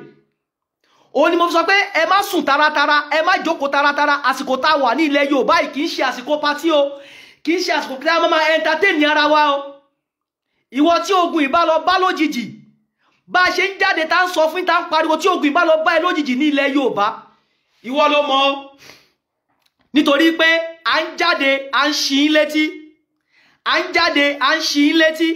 Òun ni mo fi sọ pé ẹ má sùn taratara, ẹ má jókòó taratara. Àsìkò tá a wà ní ilẹ̀ Yorùbá yìí kì í ṣe àsìkò patí o, kì í ṣe àsìkò kí a máa entertain ara wa o. Ìwọ tí ogun ìbá lọ bá lójijì, bá a ṣe ń jáde tá ń sọ fún tá ń pariwo, tí ogun ìbá lọ bá ẹ lójijì ní ilẹ̀ Yorùbá, ìwọ ló mọ̀ o. Nítorí pé à ń jáde à ń ṣí yín létí, à ń jáde à ń ṣí yín létí,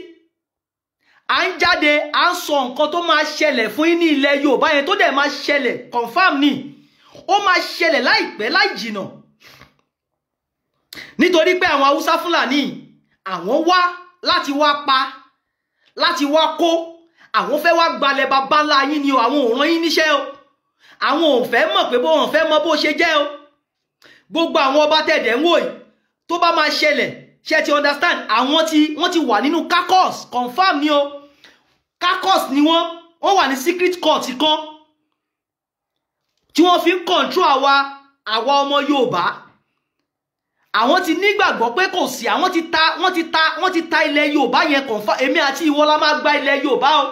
à ń jáde à ń sọ nǹkan tó máa ṣẹlẹ̀ fún yín ní ilẹ̀ Yorùbá yẹn, tó dẹ̀ máa ṣẹlẹ̀, confam ni, ó máa ṣẹlẹ̀ láìpẹ́ láì jìnà. Nítorí pé àwọn Haúsá Fúlàní àwọn wá láti wá pa, láti wá kó, àwọn fẹ́ wá gbalẹ̀ baba ńlá yín ni o. Àwọn ò rán yín níṣẹ́ o, àwọn ò fẹ́ mọ̀ pé bó wọn fẹ́ mọ bó ṣe jẹ́ o. Gbogbo àwọn ọba tẹ̀dẹ̀ ń wò yìí, tó bá máa ṣẹlẹ̀, ṣe ti understand, àwọn tí wọ́n ti wà nínú caucus, confam ni o, caucus ni wọ́n wà ní secret court kan tí wọ́n fi ń control àwa ọmọ Yorùbá. Àwọn ti nígbàgbọ́ pé kò sí, àwọn ti ta, wọ́n ti ta, wọ́n ti ta ilẹ̀ Yorùbá yẹn confam. Èmi àti ìwọ la máa gba ilẹ̀ Yorùbá o.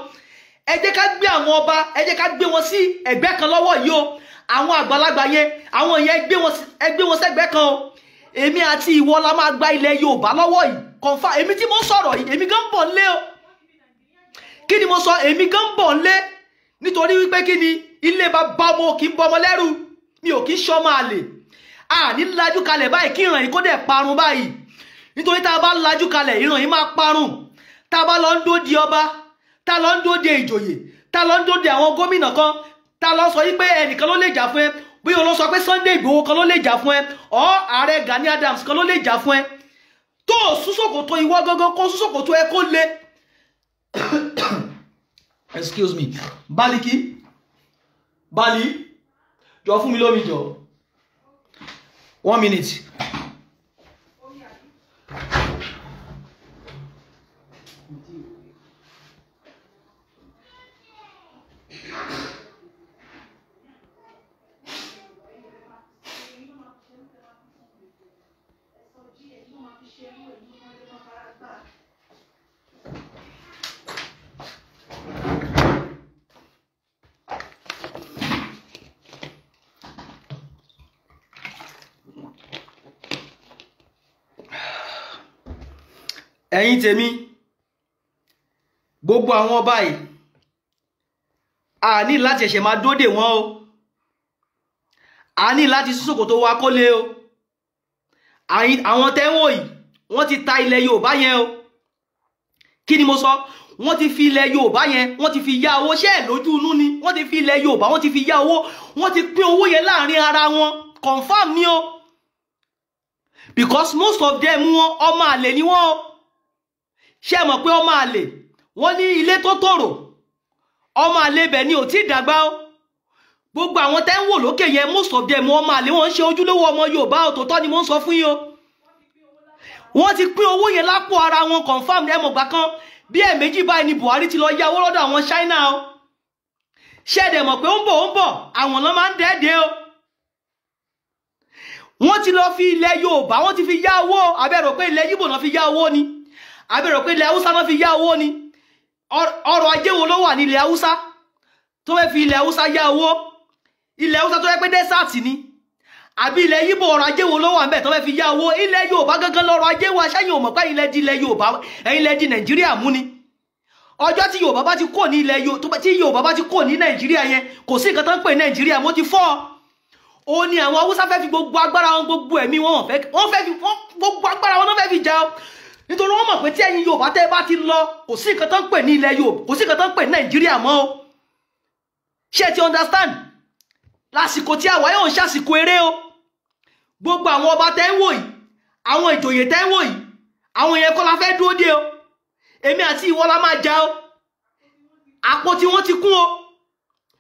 Ẹ jẹ́ ká gbé àwọn ọba, ẹ jẹ́ ká gbé wọn sí ẹ̀gbẹ́ kan lọ́wọ́ yìí o. Àwọn àgbàlagbà yẹn, àwọn yẹn ẹ gbé wọn sẹ́gbẹ́ kan o. Èmi àti ìwọ la máa gba ilẹ̀ Yorùbá lọ́wọ́ yìí, confam. Èmi tí mo ń sọ̀rọ̀ yìí, èmi gan bọ̀ nlé o. Kí ni mo sọ? Èmi gan bọ̀ nlé. Nítorí wípé kí ni, ilé bàbá ọmọ kì í bọmọ lẹ́rù, mi ò kì í ṣọmọ àlè. A ní lajú kalẹ̀ báyìí kí ìran yìí kó dẹ̀ parun báyìí. Nítorí tá a bá lajú kalẹ̀, ìran yìí máa parun. Tá a bá lọ ń dóde ọba, tá a lọ ń dóde ìjòyè, tá a lọ ń dóde àwọn gómìnà kan, tá a lọ sọ yí pé ẹnìkan ló lè jà fún ẹ, bí o lọ sọ pé Sunday Igboho kan ló lè jà fún ẹ, ọ ààrẹ Gani Adams kan ló lè jà fún ẹ, tó o súnṣòkòtò ìwọ gangan kó súnṣòkòtò ẹ kó le. Excuse me, Baliki, Bali, jọ fún mi lómi jọ. 1 minute. Ẹ̀yin tèmi, gbogbo àwọn ọba yìí, a ní láti ẹ̀ṣẹ̀ máa dóde wọn o. A ní láti sún ṣòkòtò wa kólé o. Àwọn tẹ́ ń wò yìí, wọ́n ti ta ilẹ̀ Yorùbá yẹn o. Kí ni mo sọ? Wọ́n ti fi ilẹ̀ Yorùbá yẹn, wọ́n ti fi yá owó. Ṣé ẹ̀ lójú inú ni? Wọ́n ti fi ilẹ̀ Yorùbá, wọ́n ti fi yá owó. Wọ́n ti pín owó yẹn láàrin ara wọn. Confam ni o. Because most of them, wọn ọmọ àlè ni wọ́n o. Ṣé ẹ mọ̀ pé ọmọ àlè, wọ́n ní ilé tó tòrò, ọmọ àlè ibẹ̀ ni ò tí ì dàgbà o. Gbogbo àwọn tẹ́ ń wò lókè yẹn, most of them, ọmọ àlè, wọ́n ń ṣe ojúlówó ọmọ Yorùbá o. Tòótọ́ ni mo ń sọ fún yín o. Wọ́n ti pín owó yẹn lápò ara wọn, confam. Ẹ mọ̀gbà kan bí ẹ̀ẹ̀mejì báyìí ni Buhari ti lọ yáwó lọ́dọ̀ àwọn China o. Ṣé ẹ dẹ̀ mọ̀ pé ó ń bọ̀, ó ń bọ̀, àwọn náà máa ń dẹ́ẹ̀dẹ́ o. Wọ́n ti lọ fi ilẹ̀ Yorùbá, wọ́n ti fi yá owó. Abẹ́rò pé ilẹ̀ Yíbò náà fi yá owó ni? Abẹ́rò pé ilẹ̀ Haúsá náà fi yá owó ni? Ọrọ̀ ajé wo ló wà ní ilẹ̀ Haúsá tó fẹ́ fi ilẹ̀ Haúsá yá owó? Ilẹ̀ Haúsá tó fẹ́ pé desert ni. Àbí ilẹ̀ Yíbò, ọrọ̀ ajé wo ló wà ńbẹ̀ tó fẹ́ fi yá owó? Ilẹ̀ Yorùbá gangan lọ́rọ̀ ajé wa. Ṣẹ́yìn ò mọ̀ pé ilẹ̀ di ilẹ̀ Yorùbá, ẹ̀yin lẹ di Nàìjíríà mú ni? Ọjọ́ tí Yorùbá bá ti kó ní ilẹ̀ Yorùbá, tí Yorùbá bá ti kó ní Nàìjíríà yẹn, kò sí nǹkan tó ń pè Nàìjíríà. Mo ti fọ́ ó ní àwọn Haúsá fẹ́ fi gbogbo agbára wọn, gbogbo ẹ̀mí wọn, wọ́n fẹ́ fi gbogbo agbára wọn náà fẹ́ fi jà ó, nítorí wọ́n mọ̀ pé tí ẹ̀yin Yorùbá tẹ́ bá ti lọ, kò sí nǹkan tó ń pè ní ilẹ̀ Yorùbá, kò sí nǹkan tó ń pè ní Nàìjíríà mọ́ o. Ṣé ẹ ti understand? Lásìkò tí àwa yóò ń ṣàsìkò eré o. Gbogbo àwọn ọba tẹ́ ń wò yìí, àwọn ìjòyè tẹ́ ń wò yìí, àwọn yẹn kọ́ la fẹ́ dúró dé o. Èmi àti ìwọ la máa jà o. Àpò tí wọ́n ti kún o,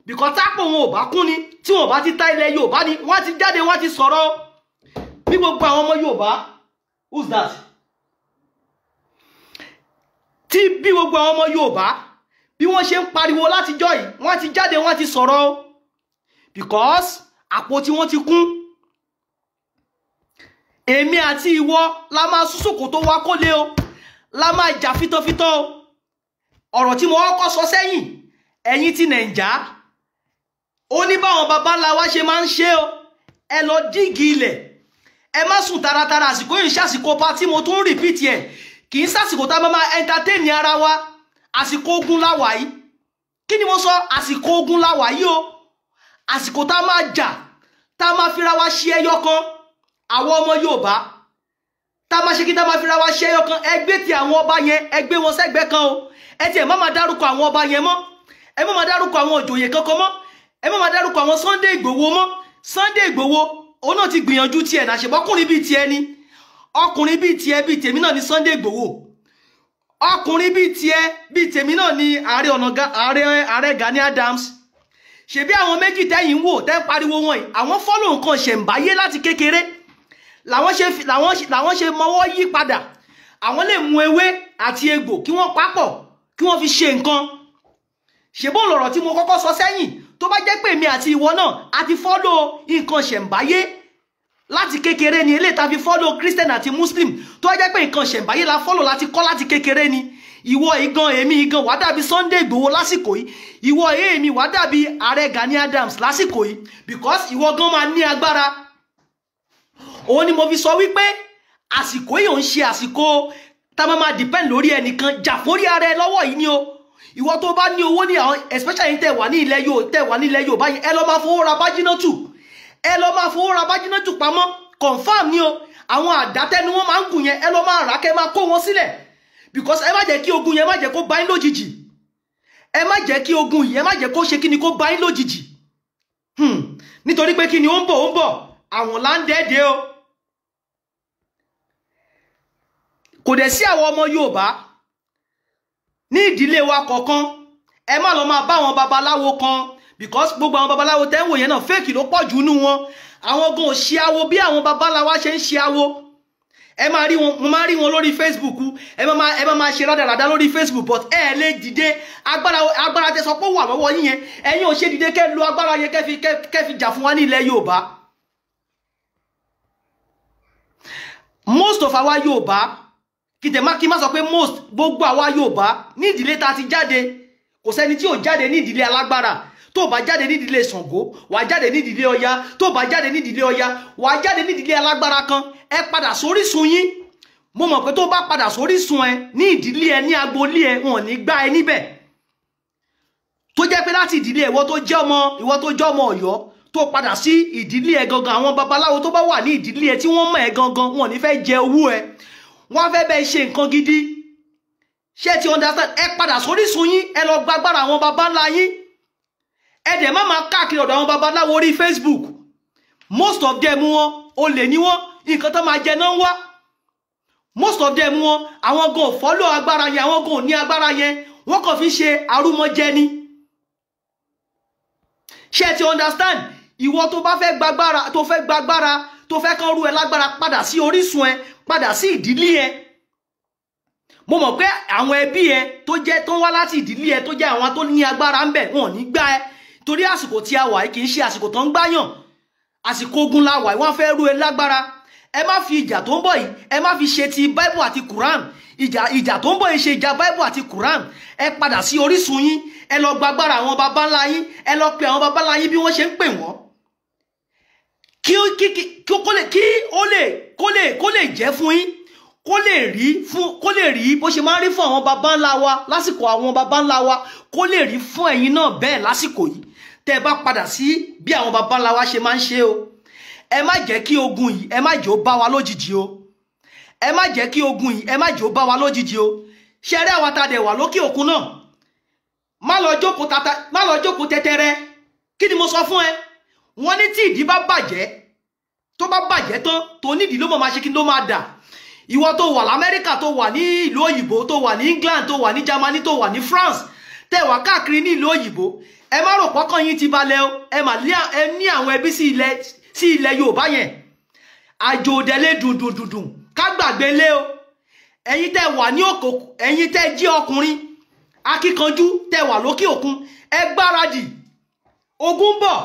bìkọ́ tápò wọn ò bá kún ni, tí wọn ò bá ti ta ilẹ̀ Yorùbá ni, wọ́n ti jáde, wọ́n ti sọ̀rọ̀ bí gbogbo àwọn ọmọ Yorùbá. Who's that? Tí bí gbogbo àwọn ọmọ Yorùbá bí wọ́n ṣe ń pariwo látijọ́ yìí, wọ́n ti jáde, wọ́n ti sọ̀rọ̀ o, because àpò tí wọ́n ti kún. Èmi àti ìwọ la máa sún ṣòkòtò wa kólé o, la máa jà fítọ́fítọ́ o. Ọ̀rọ̀ tí mo kọ́kọ́ sọ sẹ́yìn, ẹ̀yin ti Nàìjà, ó ní báwọn baba ńlá wa ṣe máa ń ṣe o. Ẹ lọ dig ilẹ̀, ẹ má sùn taratara. Àsìkò yìí ń ṣàsìkò party. Mo tún ń repeat ẹ̀, kì í sàsìkò tá a máa entertain ara wa. Àsìkò ogun la wà yìí. Kí ni mo sọ? Àsìkò ogun la wà yìí o. Àsìkò tá a máa jà, tá a máa fira wa ṣe ẹyọ kan, àwọn ọmọ Yorùbá, tá a máa ṣe kí tá a máa fira wa ṣe ẹyọ kan. Ẹgbẹ́ ti àwọn ọba yẹn, ẹgbẹ́ wọn sẹ́gbẹ́ kan o. Ẹ tiẹ̀ má máa dárúkọ àwọn ọba yẹn mọ́, ẹ má máa dárúkọ àwọn òjòyè kankan mọ́, ẹ má máa dárúkọ àwọn Sunday Igboho mọ́. Sunday Igboho òun náà ti gbìyànjú tiẹ̀ náà. Ṣèbọ́kùnrin bíi tiẹ̀ ni, ọkùnrin bíi tiẹ̀ bíi tèmi náà ni Sunday Igboho. Ọkùnrin bíi tiẹ̀ bíi tèmi náà ni ààrẹ ọ̀nà, ààrẹ Gani Adams. Ṣebí àwọn méjì tẹ́yìn ń wò tẹ́ ń pariwo wọn yìí, àwọn follow nǹkan ṣẹ̀ǹbáyé láti kékeré, làwọn ṣe mọwọ́ yí padà. Àwọn lè mú ewé àti egbò kí wọ́n papọ̀, kí wọ́n fi ṣe nǹkan. Ṣèbó lọ̀rọ̀ tí mo kọ́kọ́ sọ sẹ́yìn, tó bá jẹ́ pé èmi àti ìwọ náà a ti follow nǹkan ṣẹ̀ǹbáyé láti kékeré ni, eléyìí tá fi follow Christian àti Muslim, tó bá jẹ́ pé nǹkan ṣẹ̀ǹbáyé la follow láti kọ́ láti kékeré ni, ìwọ igan, èmi igan, wàá dàbí Sunday Igboho lásìkò yìí. Ìwọ èmi, wàá dàbí ààrẹ Gani Adams lásìkò yìí, because ìwọ gan máa ní agbára. Òun ni mo fi sọ wípé àsìkò yìí ò ń ṣe àsìkò tá a máa máa depend lórí ẹnìkan. Jà fórí ara ẹ lọ́wọ́ yìí ni o. Ìwọ tó bá ní owó ní àwọn, especially tẹ́ wà ní ilẹ̀ yóò, tẹ́ wà ní ilẹ̀ Yorùbá yìí, ẹ lọ máa fowó ra bájínátù, ẹ lọ máa fowó ra bájínátù pamọ́. Confam ni o. Àwọn àdátẹ́nu wọn máa ń gùn yẹn, ẹ lọ máa rà, kẹ́ máa kó wọn sílẹ̀, because ẹ má jẹ́ kí ogun yẹn, má jẹ́ kó bá yín lójijì. Ẹ má jẹ́ kí ogun yìí, ẹ má jẹ́ kó ṣe kí ni, kó bá yín lójijì. Nítorí pé kí ni, ó ń bọ̀, ó ń bọ̀, àwọn là ń dẹ́ẹ̀dẹ́ o. Kò dẹ̀ sí àwọn ọmọ Yorùbá ní ìdílé wa kọ̀ọ̀kan, ẹ má lọ máa bá àwọn babaláwo kan, because gbogbo àwọn babaláwo tẹ́ ń wò yẹn náà, fake ló pọ̀ jù nú wọn. Àwọn gan ò ṣe awo bí àwọn babaláwa ṣe ń ṣe awo. Ẹ máa rí wọn, mo máa rí wọn lórí Facebook. Ẹ máa ṣe rádaràda lórí Facebook, but ẹ lè dìde. Agbára tẹ́ sọ pé ó wà lọ́wọ́ yín yẹn, ẹ̀yin ò ṣe dìde kẹ́ lo agbára yẹn, kẹ́ fi jà fún wa ní ilẹ̀ Yorùbá. Most of our Yorùbá, kí tẹ̀ má kí má sọ pé most, gbogbo àwa Yorùbá ní ìdílé tá a ti jáde, kò sẹ́ni tí ò jáde ní ìdílé alágbára. Tó bá jáde ní ìdílé Ṣàngó, wàá jáde ní ìdílé Ọya. Tó bá jáde ní ìdílé Ọya, wàá jáde ní ìdílé alágbára kan. Ẹ padà sórísun yín. Mo mọ̀ pé tó bá padà sórísun ẹ ní ìdílé ẹ ní agboolé ẹ, wọn ò ní gbá ẹ níbẹ̀. Tó jẹ́ pé láti ìdílé ẹ, ìwọ tó jẹ́ ọmọ, ìwọ tó jẹ́ ọmọ Ọ̀yọ́ tó padà sí ìdílé ẹ gangan, àwọn babaláwo tó bá wà ní ìdílé ẹ tí wọ́n mọ̀ ẹ gangan, wọn ò ní fẹ́ jẹ owó ẹ, wọ́n á fẹ́ bẹ́ẹ̀ ṣe nǹkan gidi. Ṣé ti understand? Ẹ padà sórísun yín, ẹ lọ gbàgbára àwọn baba ńlá yín. Ẹ dẹ̀ má máa káàkiri ọ̀dọ̀ àwọn babaláwo orí Facebook. Most of them wọn olè ní wọn, nǹkan tó máa jẹ náà ń wá. Most of them wọn, àwọn gan ò follow agbára yẹn, àwọn gan ò ní agbára yẹn, wọ́n kàn fi ṣe arúmọjẹ ni. Ṣé ti understand? Ìwọ tó bá fẹ́ gbàgbára, tó fẹ́ gbàgbára, tó fẹ́ kán rú ẹ lágbára, padà sí orísun ẹ, padà sí ìdílé ẹ. Mo mọ̀ pé àwọn ẹbí ẹ tó jẹ́ tó ń wá láti ìdílé ẹ tó jẹ́ àwọn tó ní agbára ń bẹ̀, wọn ò ní gbá ẹ. Torí àsìkò tí a wà yìí kì í ṣe àsìkò tó ń gbáyàn. Àsìkò ogun la wà yìí, wọ́n fẹ́ rú ẹ lágbára. Ẹ má fi ìjà tó ń bọ̀ yìí, ẹ má fi ṣe ti Bible àti Quran. Ìjà tó ń bọ̀ yìí ṣe ìjà Bible àti Quran. Ẹ padà sí orísun yín, ẹ lọ gbàgbára àwọn baba ńlá yín, ẹ lọ pe àwọn baba ńlá yín bí wọ́n ṣe ń pè wọ́n. Kí ó lè jẹ́ fún yín, kó lè rí fún, kó lè rí bó ṣe máa ń rí fún àwọn baba ńlá wa lásìkò àwọn baba ńlá wa, kó lè rí fún ẹ̀yin náà bẹ́ẹ̀ lásìkò yìí. Tẹ́ ẹ bá padà sí bí àwọn baba ńlá wa ṣe máa ń ṣe o. Ẹ má jẹ́ kí ogun yìí, ẹ má jẹ́ ó bá wa lójijì o. Ẹ má jẹ́ kí ogun yìí, ẹ má jẹ́ ó bá wa lójijì o. Ṣé rí àwa tá dẹ̀ wà lókè òkun náà? Má lọ jókòó tata, má lọ jókòó tẹ́tẹ́rẹ́. Kí ni mo sọ fún ẹ? Wọ́n ní tí ìdí bá bàjẹ́, tó bá bàjẹ́ tán, tó nídìí ló máa ṣe kí ló máa dà. Ìwọ tó wà l'Amẹ́ríkà, tó wà ní ìlú òyìnbó, tó wà ní England, tó wà ní Germany, tó wà ní France, tẹ́ wà káàkiri ní ìlú òyìnbó, ẹ má rò pọ́kàn yín ti balẹ̀ o. Ẹ mà ní àwọn ẹbí sí ilẹ̀ Yorùbá yẹn. Àjò òdẹ̀lé dùndùndùndùn ká gbàgbé lé o. Ẹ̀yin tẹ́ wà ní òkò, ẹ̀yin tẹ́ jí ọkùnrin akíkanjú tẹ́ wà lókè òkun, ẹ gbáradì, ogun ń bọ̀.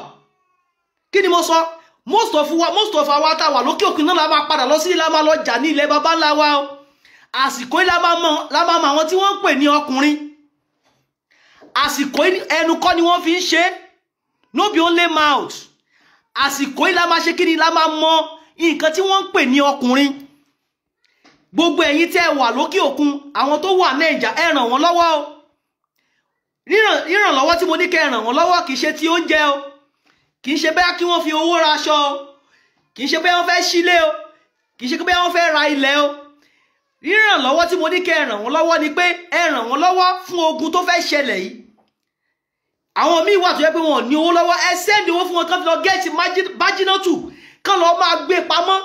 Kí ni mo sọ? Most of wa tá wà lókè òkun náà la máa padà lọ sí, la máa lọ jà ní ilẹ̀ baba ńlá wa o. Àsìkò yìí la máa mọ àwọn tí wọ́n ń pè ní ọkùnrin. Àsìkò ẹnu kọ́ ni wọ́n fi ń ṣe, no be only mouth. Àsìkò yìí la máa ṣe kí ni, la máa mọ nǹkan tí wọ́n ń pè ní ọkùnrin. Gbogbo ẹ̀yin tẹ́ wà lókè òkun, àwọn tó wà Nàìjà, ẹ ràn wọ́n lọ́wọ́ o. Rírànlọ́wọ́ tí mo ní kẹ́ ẹ ràn wọ́n lọ́wọ́ kì í ṣe ti oúnjẹ o, kì í ṣe bẹ́ẹ̀ kí wọ́n fi owó ra aṣọ o, kì í ṣe bẹ́ẹ̀ wọ́n fẹ́ sílé o, kì í ṣe bẹ́ẹ̀ wọ́n fẹ́ ra ilẹ̀ o. Rírànlọ́wọ́ tí mo ní kẹ́ ẹ ràn wọ́n lọ́wọ́ ni pé ẹ ràn wọ́n lọ́wọ́ fún ogun tó fẹ́ ṣẹlẹ̀ yìí. Àwọn míì wà tó yẹ pé wọn ò ní owó lọ́wọ́, ẹ sẹ́ndì owó fún wọn kán fi lọ gẹ́ẹ̀tì bájínátù, kán lọ máa gbé pamọ́,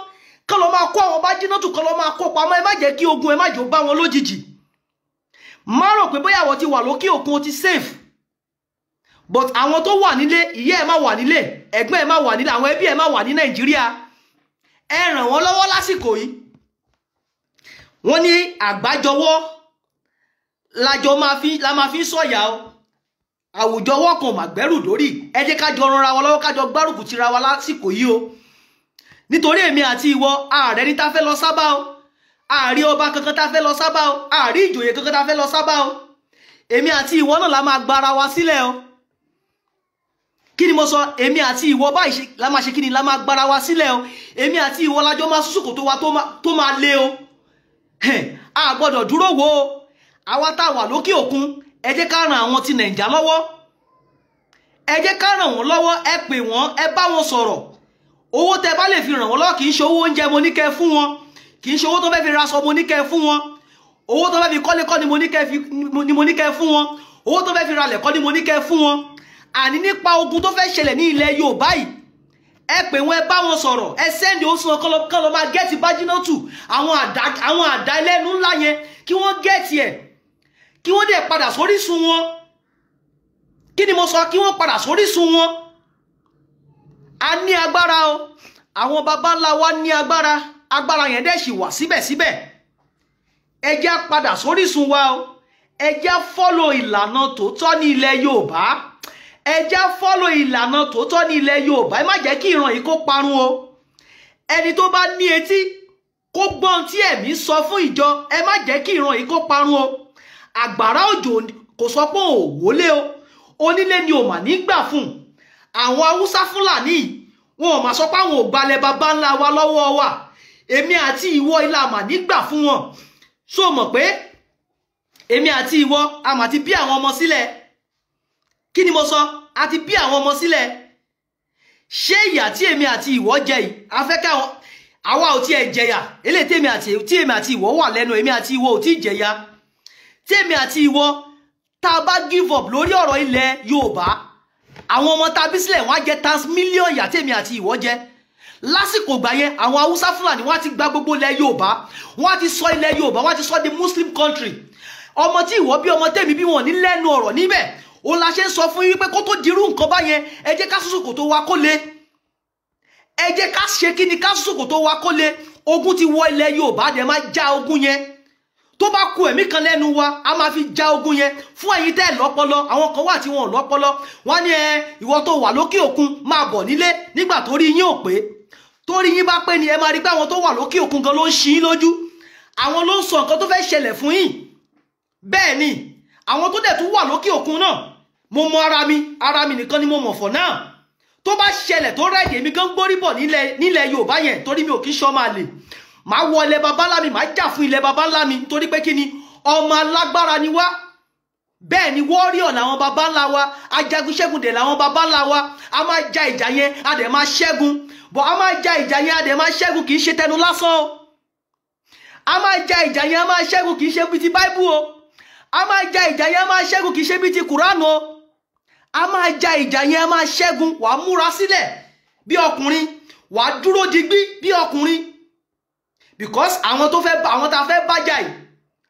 kán lọ máa kó àwọn bájínátù, kán lọ máa kó pamọ́. Ẹ má jẹ́ kí ogun, ẹ má jẹ́ ó bá wọn lójijì. Má rò pé bóyá àwọn ti wà lókè òkun ó ti safe, but àwọn tó wà nílé, ìyá ẹ má wà nílé, ẹ̀gbọ́n ẹ má wà nílé, àwọn ẹbí ẹ má wà ní Nàìjíríà. Ẹ ràn wọ́n lọ́wọ́ lásìkò yìí. Wọ́n ní àgbájọwọ́ lájọ la máa fi sọ̀yà o. Àwùjọwọ́ kan mà gbẹ́rù lórí. Ẹ jẹ́ ká jọ ranra wa lọ́wọ́, ká jọ gbárùkù tira wa lásìkò yìí o. Nítorí èmi àti ìwọ, ààrẹ ní tá fẹ́ lọ sábà o, ààrí ọba kankan tá fẹ́ lọ sábà o, ààrí ìjòyè kankan tá fẹ́ lọ sábà o. Èmi àti ìwọ náà la máa gbára wa sílẹ̀ o. Kí ni mo sọ? Èmi àti ìwọ báyìí la máa ṣe kí ni, la máa gbára wa sílẹ̀ o. Èmi àti ìwọ lájọ máa súnsùkò tó wa tó máa lé o. A gbọ́dọ̀ dúró wo o. Àwa tá wà lókè òkun, ẹ jẹ́ ká ràn àwọn ti Nàìjà lọ́wọ́. Ẹ jẹ́ ká ràn wọ́n lọ́wọ́, ẹ pè wọ́n, ẹ bá wọn sọ̀rọ̀. Owó tẹ́ bá lè fi ràn wọ́n lọ́wọ́, kì í ṣe owó oúnjẹ mo ní kẹ́ fún wọn, kì í ṣe owó tó fẹ́ fi raṣọ mo ní kẹ́ fún wọn, owó tó fẹ́ fi kọ́lé kọ́ ni mo ní kẹ́ fún wọn, owó tó fẹ́ fi ralẹ̀ kọ́ ni mo ní kẹ́ fún wọn. Àní nípa ogun tó fẹ́ ṣẹlẹ̀ ní ilẹ̀ Yorùbá yìí, ẹ pè wọ́n, ẹ bá wọn sọ̀rọ̀, ẹ sẹ́ndì ó sún wọn kán lọ máa gẹ́ẹ̀tì bájínátù, àwọn àdá ẹlẹ́nu ńlá yẹn, kí wọ́n gẹ́ẹ̀tì ẹ̀, kí wọ́n dẹ̀ padà sórísun wọn. Kí ni mo sọ? Kí wọ́n padà sórísun wọn. A ní agbára o, àwọn baba ńlá wa ní agbára, agbára yẹn dẹ̀ sì wà síbẹ̀síbẹ̀. Ẹ jẹ́ á padà sórísun wa o. Ẹ jẹ́ á fọ́lò ìlànà tòótọ́ ní ilẹ̀ Yorùbá. Ẹ jẹ́ á fọ́lò ìlànà tòótọ́ ní ilẹ̀ Yorùbá. Ẹ má jẹ́ kí ìran yìí kó parun o. Ẹni tó bá ní etí kó gbọ́n tí ẹ̀mí sọ fún ìjọ. Ẹ má jẹ́ kí ìran yìí kó parun o. Àgbàrá òjò kò sọ pé ò wọlé o, onílé ni ò mà ní gbà fún. Àwọn Haúsá Fúlàní wọn ò mà sọ pé àwọn ò gbalẹ̀ baba ńlá wa lọ́wọ́ wa. Èmi àti ìwọ ilá mà nígbà fún wọn. So mọ̀ pé èmi àti ìwọ a mà ti bí àwọn ọmọ sílẹ̀. Kí ni mo sọ? A ti bí àwọn ọmọ sílẹ̀. Ṣé ìyà tí èmi àti ìwọ jẹ yìí, a fẹ́ káwọn àwa ò tiẹ̀ jẹyà. Eléyìí tí èmi àti ìwọ wà lẹ́nu, èmi àti ìwọ ò tí ì jẹyà. Tí èmi àti ìwọ tá a bá give up lórí ọ̀rọ̀ ilẹ̀ Yorùbá, àwọn ọmọ tá a bí sílẹ̀ wọ́n á jẹ times million ìyà tí èmi àti ìwọ jẹ. Lásìkò ìgbà yẹn, àwọn Haúsá Fúlàní wọ́n á ti gba gbogbo ilẹ̀ Yorùbá, wọ́n á ti sọ ilẹ̀ Yorùbá, wọ́n á ti sọ di Muslim country. Ọmọ tí ìwọ bí, ọmọ tèmi bí, wọn ní lẹ́nu ọ̀rọ̀ níbẹ̀. Òun la ṣe ń sọ fún yín pé kó tó dirú nǹkan báyẹn, ẹ jẹ́ ká sùsùkò tó wa kó le. Ẹ jẹ́ ká ṣe kí ni, ká sùsùkò tó wa kó le. Ogun ti wọ ilẹ̀ Yorùbá, dẹ̀ máa já ogun yẹn. Tó bá ku ẹ̀mí kan lẹ́nu wa, a máa fi já ogun yẹn. Fún ẹ̀yin tẹ́ ẹ̀ lọ́pọlọ, àwọn kan wà tí wọn ò lọ́pọlọ. Wọ́n ní ẹ ìwọ tó wà lókè òkun máa bọ̀ nílé nígbà tó rí yín ò pé. Torí yín bá pé ni ẹ máa rí pé àwọn tó wà lókè òkun gan ló ń ṣí yín lójú. Àwọn ló ń sọ nǹkan tó fẹ́ ṣẹlẹ̀ fún yín. Bẹ́ẹ̀ ni, àwọn tó dẹ̀ tún wà lókè òkun náà, mo mọ ara mi nìkan ni mo mọ̀ for now. Tó bá ṣẹlẹ̀ tó rẹ̀dì, èmi gan gbórí bọ̀ nílẹ̀ Yorùbá yẹn, torí mi ò kí ṣọ́ máa lè. Màá wọ ilẹ̀ baba ńlá mi, màá jà fún ilẹ̀ baba ńlá mi, torí pé kí ni, ọmọ alágbára ni wá. Bẹ́ẹ̀ ni, warrior làwọn baba ńlá wa, ajagunṣẹ́gun dẹ̀ làwọn baba ńlá wa. A máa ja ìjà yẹn, a dẹ̀ máa ṣẹ́gun. Bọ̀ a máa ja ìjà yẹn, a dẹ̀ máa ṣẹ́gun, kì í ṣe tẹnu lásán o. A máa ja ìjà yẹn, a máa ṣẹ́gun, kì í ṣe bíi ti Báíbù o. A máa ja ìjà yẹn, a máa ṣẹ́gun, kì í ṣe bíi ti Kùránù o. A máa ja ìjà yẹn, a máa ṣẹ́gun. Wàá múra sílẹ̀ bí ọkùnrin, wàá dúró digbí bí ọkùnrin. Because àwọn tó fẹ́, àwọn tá a fẹ́ bájà yìí,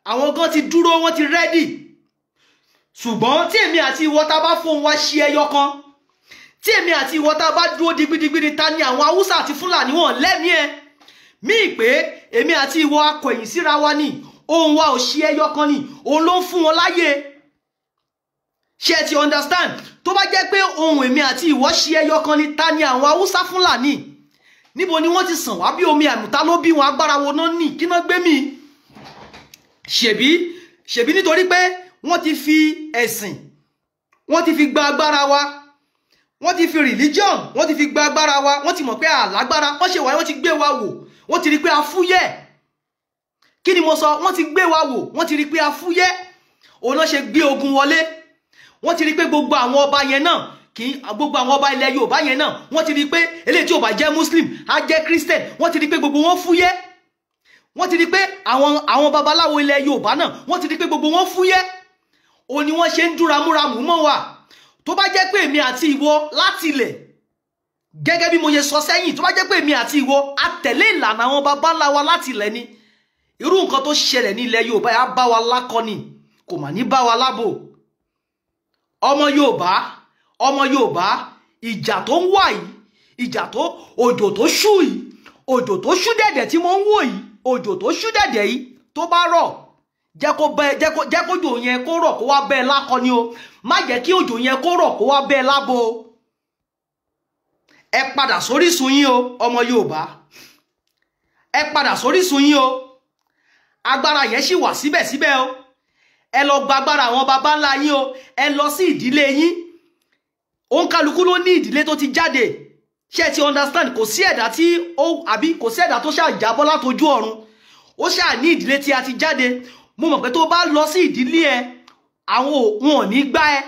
àwọn gan ti dúró, wọ́n ti ready. Ṣùgbọ́n tí èmi àti ìwọ tá a bá fóun wá ṣe ẹyọ kan, tí èmi àti ìwọ tá a bá dúró digbidigbi ni, ta ni àwọn Haúsá àti Fúlàní wọn lẹ́mìí ẹ? Míì pé èmi àti ìwọ akọ̀yìn síra wa ni, ohun wa ò ṣe ẹyọ kan ni, òun ló ń fún wọn láyè. Ṣé ẹ ti understand? Tó bá jẹ́ pé ohun èmi àti ìwọ ṣe ẹyọ kan ni, ta ni àwọn Haúsá Fúlàní? Níbo ni wọ́n ti sàn wá bí omi àmùtá ló bí wọn? Agbára wo náà ní? Kí náà gbé mi? Ṣèbí nítorí pé wọ́n ti fi ẹ̀sìn, wọ́n ti fi gba agbára wa, wọ́n ti fi religion, wọ́n ti fi gba agbára wa, wọ́n ti mọ̀ pé àlágbára, wọ́n ṣe wáyé, wọ́n ti gbé wa wò, wọ́n ti rí pé a fúyẹ́. Kí ni mo sọ? Wọ́n ti gbé wa wò, wọ́n ti rí pé a fúyẹ́. Òun náà ṣe gbé ogun wọlé. Wọ́n ti rí pé gbogbo àwọn ọba yẹn náà, kì í gbogbo àwọn ọba ilẹ̀ Yorùbá yẹn náà, wọ́n ti rí pé eléyìí tí ò bá jẹ́ Muslim á jẹ́ Christian. Wọ́n ti rí pé gbogbo wọn fúyẹ́. Wọ́n ti rí pé àwọn babaláwo ilẹ̀ Yorùbá náà, wọ́n ti rí pé gbogbo wọn fúyẹ́. Òun ni wọ́n ṣe ń dúramúramù mọ́ wa. Tó bá jẹ́ pé èmi àti ìwọ láti ilẹ̀, gẹ́gẹ́ bí mo ṣe sọ sẹ́yìn, tó bá jẹ́ pé èmi àti ìwọ a tẹ̀lé ìlànà àwọn baba ńlá wa láti ilẹ̀ ni, irú nǹkan tó ṣẹlẹ̀ ní ilẹ̀ Yorùbá á bá wa lákọni, kò mà ní bá wa lábò. Ọmọ Yorùbá, ọmọ Yorùbá, ìjà tó ń wà yìí, ìjà tó òjò tó ṣú yìí, òjò tó ṣú dẹ̀dẹ̀ tí mo ń wò yìí, òjò tó ṣú dẹ̀dẹ̀ yìí tó bá rọ̀, jẹ́ kójò yẹn kó rọ̀ kó wá bẹ́ẹ̀ lákọni o. Má jẹ́ kí òjò yẹn kó rọ̀ kó wá bẹ́ẹ̀ lábo o. Ẹ padà sórísun yín o, ọmọ Yorùbá. Ẹ padà sórísun yín o. Agbára yẹn ṣì wà síbẹ̀síbẹ̀ o. Ẹ lọ gba agbára àwọn baba ńlá yín o. Ẹ lọ sí ìdílé yín. Òǹkálukú ló ní ìdílé tó ti jáde. Ṣé ẹ ti understand? Kò sí ẹ̀dá tí ó àbí kò sí ẹ̀dá tó ṣáà jábọ́ látojú ọ̀run. Ó ṣáà ní ìdílé tí a ti jáde. Mo mọ̀ pé tó bá lọ sí ìdílé ẹ, àwọn wọn ò ní gbá ẹ.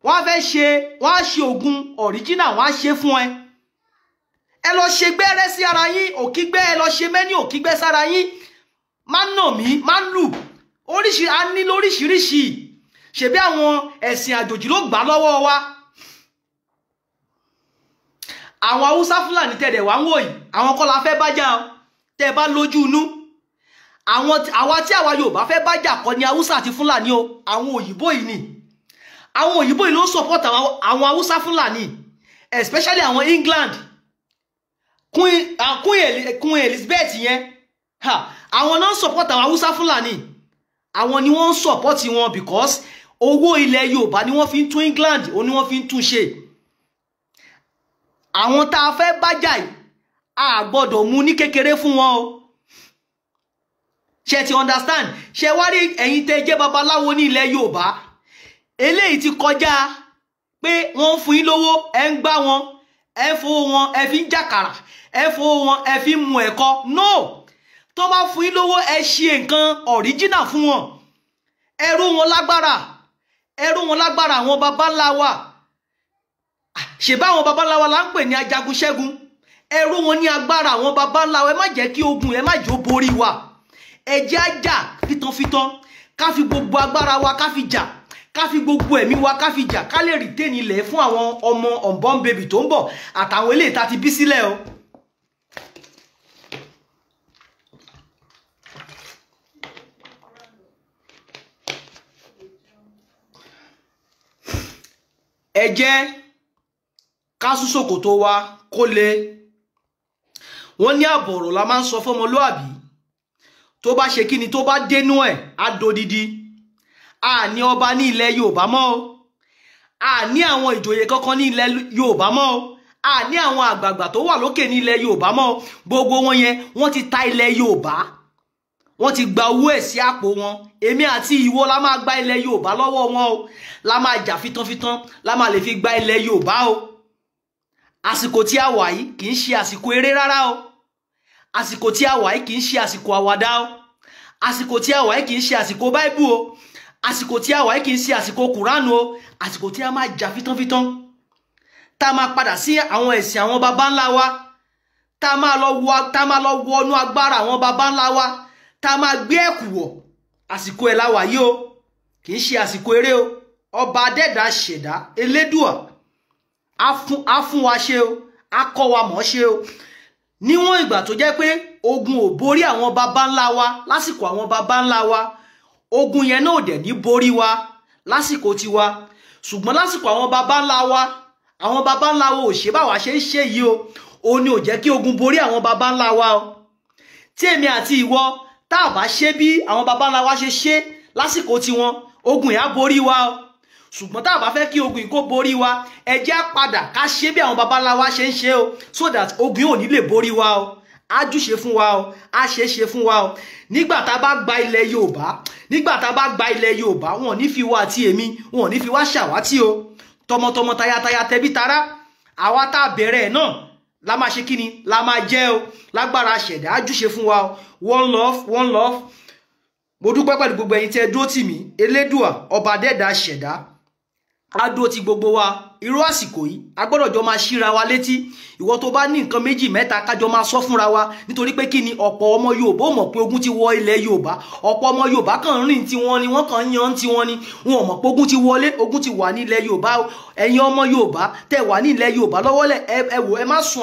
Wọ́n á fẹ́ ṣe, wọ́n á ṣe ògùn original, wọ́n á ṣe fún ẹ. Ẹ lọ ṣe gbẹ́rẹ́ sí ara yín, òkígbẹ́, ẹ lọ ṣe mẹ́ní òkígbẹ́ sára yín. Má nà mí, má lù. Oríṣi a ní lóríṣiríṣi. Ṣèbí àwọn ẹ̀sìn àjòjì ló gbà lọ́wọ́ wa. Àwọn Haúsá Fúlàní tẹ̀dẹ̀ wá ń wò yìí, àwọn kọ́ la fẹ́ bá jà o. Tẹ́ bá lójú inú. Àwa tí àwa Yorùbá fẹ́ bá jà kọ́ ni Haúsá àti Fúlàní o. Àwọn òyìnbó yìí ni. Àwọn òyìnbó yìí ló ń support àwọn Haúsá Fúlàní, especially àwọn England. Queen Elizabeth yẹn, àwọn náà ń support àwọn Haúsá Fúlàní. Àwọn ni wọ́n ń support wọn because owó ilẹ̀ Yorùbá ni wọ́n fi ń tún England, òun ni wọ́n fi ń tún ṣe. Àwọn tá a fẹ́ bá jà yìí, a gbọ́dọ̀ mú ní kékeré fún wọn o. Ṣé ti understand? Ṣé wá rí ẹ̀yin tẹ́ jẹ́ babaláwo ní ilẹ̀ Yorùbá? Eléyìí ti kọjá pé wọ́n ń fún yín lówó, ẹ ń gbá wọn, Ẹ fowó wọn ẹ fi ń jàkàrà, ẹ fowó wọn ẹ fi ń mu ẹ̀kọ. No, tó bá fún yín lówó ẹ ṣe nǹkan original fún wọn. Ẹrú wọn lágbára, ẹrú wọn lágbára. Àwọn baba ńlá wa, ṣèbá àwọn baba ńlá wa là ń pè ní ajagun ṣẹ́gun. Ẹrú wọn ní agbára àwọn baba ńlá wa. Ẹ má jẹ́ kí ogun ẹ má jò borí wa. Ẹ jẹ́ á jà fitanfitan, ká fi gbogbo agbára wa ká fi jà, ká fi gbogbo ẹ̀mí wa ká fi jà, ká lè retain ilẹ̀ fún àwọn ọmọ unborn baby tó ń bọ̀ àtàwọn eléyìí tá ti bí sílẹ̀ o. Ẹ jẹ́ ká sún ṣòkòtò wa kó le. Wọ́n ní àbọ̀rọ̀ la máa ń sọ fọ́mọlúàbí, tó bá ṣe kíni tó bá dénú ẹ̀ á dodidi. A ní ọba ní ilẹ̀ Yorùbá mọ́ o, a ní àwọn ìjòyè kankan ní ilẹ̀ Yorùbá mọ́ o, a ní àwọn àgbààgbà tó wà lókè ní ilẹ̀ Yorùbá mọ́ o. Gbogbo wọn yẹn wọ́n ti ta ilẹ̀ Yorùbá, wọ́n ti gba owó ẹ̀ sí àpò wọn. Èmi àti ìwọ la máa gba ilẹ̀ Yorùbá lọ́wọ́ wọn o, la máa jà fitanfitan, la máa lè fi gba ilẹ̀ Yorùbá o. Àsìkò tí a wà yìí kì í ṣe àsìkò eré rárá o. Àsìkò tí a wà yìí kì í ṣe àsìkò àwàdà o. Àsìkò tí a wà yìí kì í ṣe àsìkò báíbù o. Àsìkò tí a wà yìí kì í ṣe àsìkò kùránù o. Àsìkò tí a máa jà fitanfitan, tá a máa padà sí àwọn ẹ̀sìn àwọn baba ńlá wa, tá a máa lọ wọnú agbára àwọn baba ńlá wa, tá a máa gbé ẹ̀kú wọ̀. Àsìkò ẹ̀ la wà yìí o, kì í ṣe àsìkò eré o. Ọba adẹ́dàá ṣẹ̀dá elédùà á fún wa ṣe o, á kọ́ wa mọ̀ ṣe o. Níwọ̀n ìgbà tó jẹ́ pé ogun ò borí àwọn baba ńlá wa lásìkò àwọn baba ńlá wa, ogun yẹn náà ò dẹ̀ ní borí wa lásìkò tiwa. Ṣùgbọ́n lásìkò àwọn baba ńlá wa, àwọn baba ńlá wa ò ṣe báwa ṣe ń ṣe yìí o. Òun ni ò jẹ́ kí ogun borí àwọn baba ńlá wa o. Tí èmi àti ìwọ tá a bá ṣe bí àwọn baba ńlá wa ṣe ṣe lásìkò tiwọn, ogun yẹn á borí wa o. Ṣùgbọ́n tá a bá fẹ́ kí ogun yìí kó borí wa, ẹ jẹ́ á padà ká ṣe bí àwọn baba ńlá wa ṣe ń ṣe o, so that ogun yìí ò ní lè borí wa o. Á júṣe fún wa o, á ṣe é ṣe fún wa o. Nígbà tá a bá gba ilẹ̀ Yorùbá, nígbà tá a bá gba ilẹ̀ Yorùbá, wọn ò ní fi wá àti èmi, wọn ò ní fi wá ṣàwátì o. Tọmọtọmọ, tayataya, tẹbí tará, àwa tá a bẹ̀rẹ̀ ẹ̀ náà la máa ṣe kíni, la máa jẹ́ o. Lágbára ṣẹ̀dá, á júṣe fún wa o. One love, one love. Mo dúpẹ́ pẹ̀lú gbogbo ẹ̀yin tí ẹ dúró tì mí. Elédùà ọba dẹ́dà ṣẹ̀dá á dúró ti gbogbo wa. Irú àsìkò yìí a gbọ́dọ̀ jọ máa ṣíra wa létí. Ìwọ tó bá ní nǹkan méjì mẹ́ta kájọ máa sọ fúnra wa, nítorí pé kí ni ọ̀pọ̀ ọmọ Yorùbá ò mọ̀ pé ogun ti wọ ilẹ̀ Yorùbá. Ọ̀pọ̀ ọmọ Yorùbá kàn ń rìn tiwọn ni, wọ́n kàn ń yan tiwọn ni, wọn ò mọ̀ pé ogun ti wọlé, ogun ti wà ní ilẹ̀ Yorùbá. Ẹ̀yin ọmọ Yorùbá tẹ́ wà ní ilẹ̀ Yorùbá lọ́wọ́lẹ̀, ẹ wò, ẹ má sùn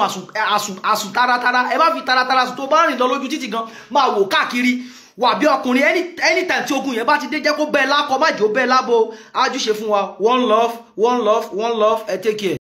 àsùn taratara, ẹ má fi taratara sùn. Tó bá rìn lọ lójú títì gan, máa wò káàkiri wà bí ọkùnrin. Anytime tí ogun yẹn bá ti dé, jẹ́ kó bẹ́ẹ̀ lákọ, má jẹ́ ó bẹ́ẹ̀ lábo. Ájúṣe fún wa. One love, one love, one love. Ẹ take care.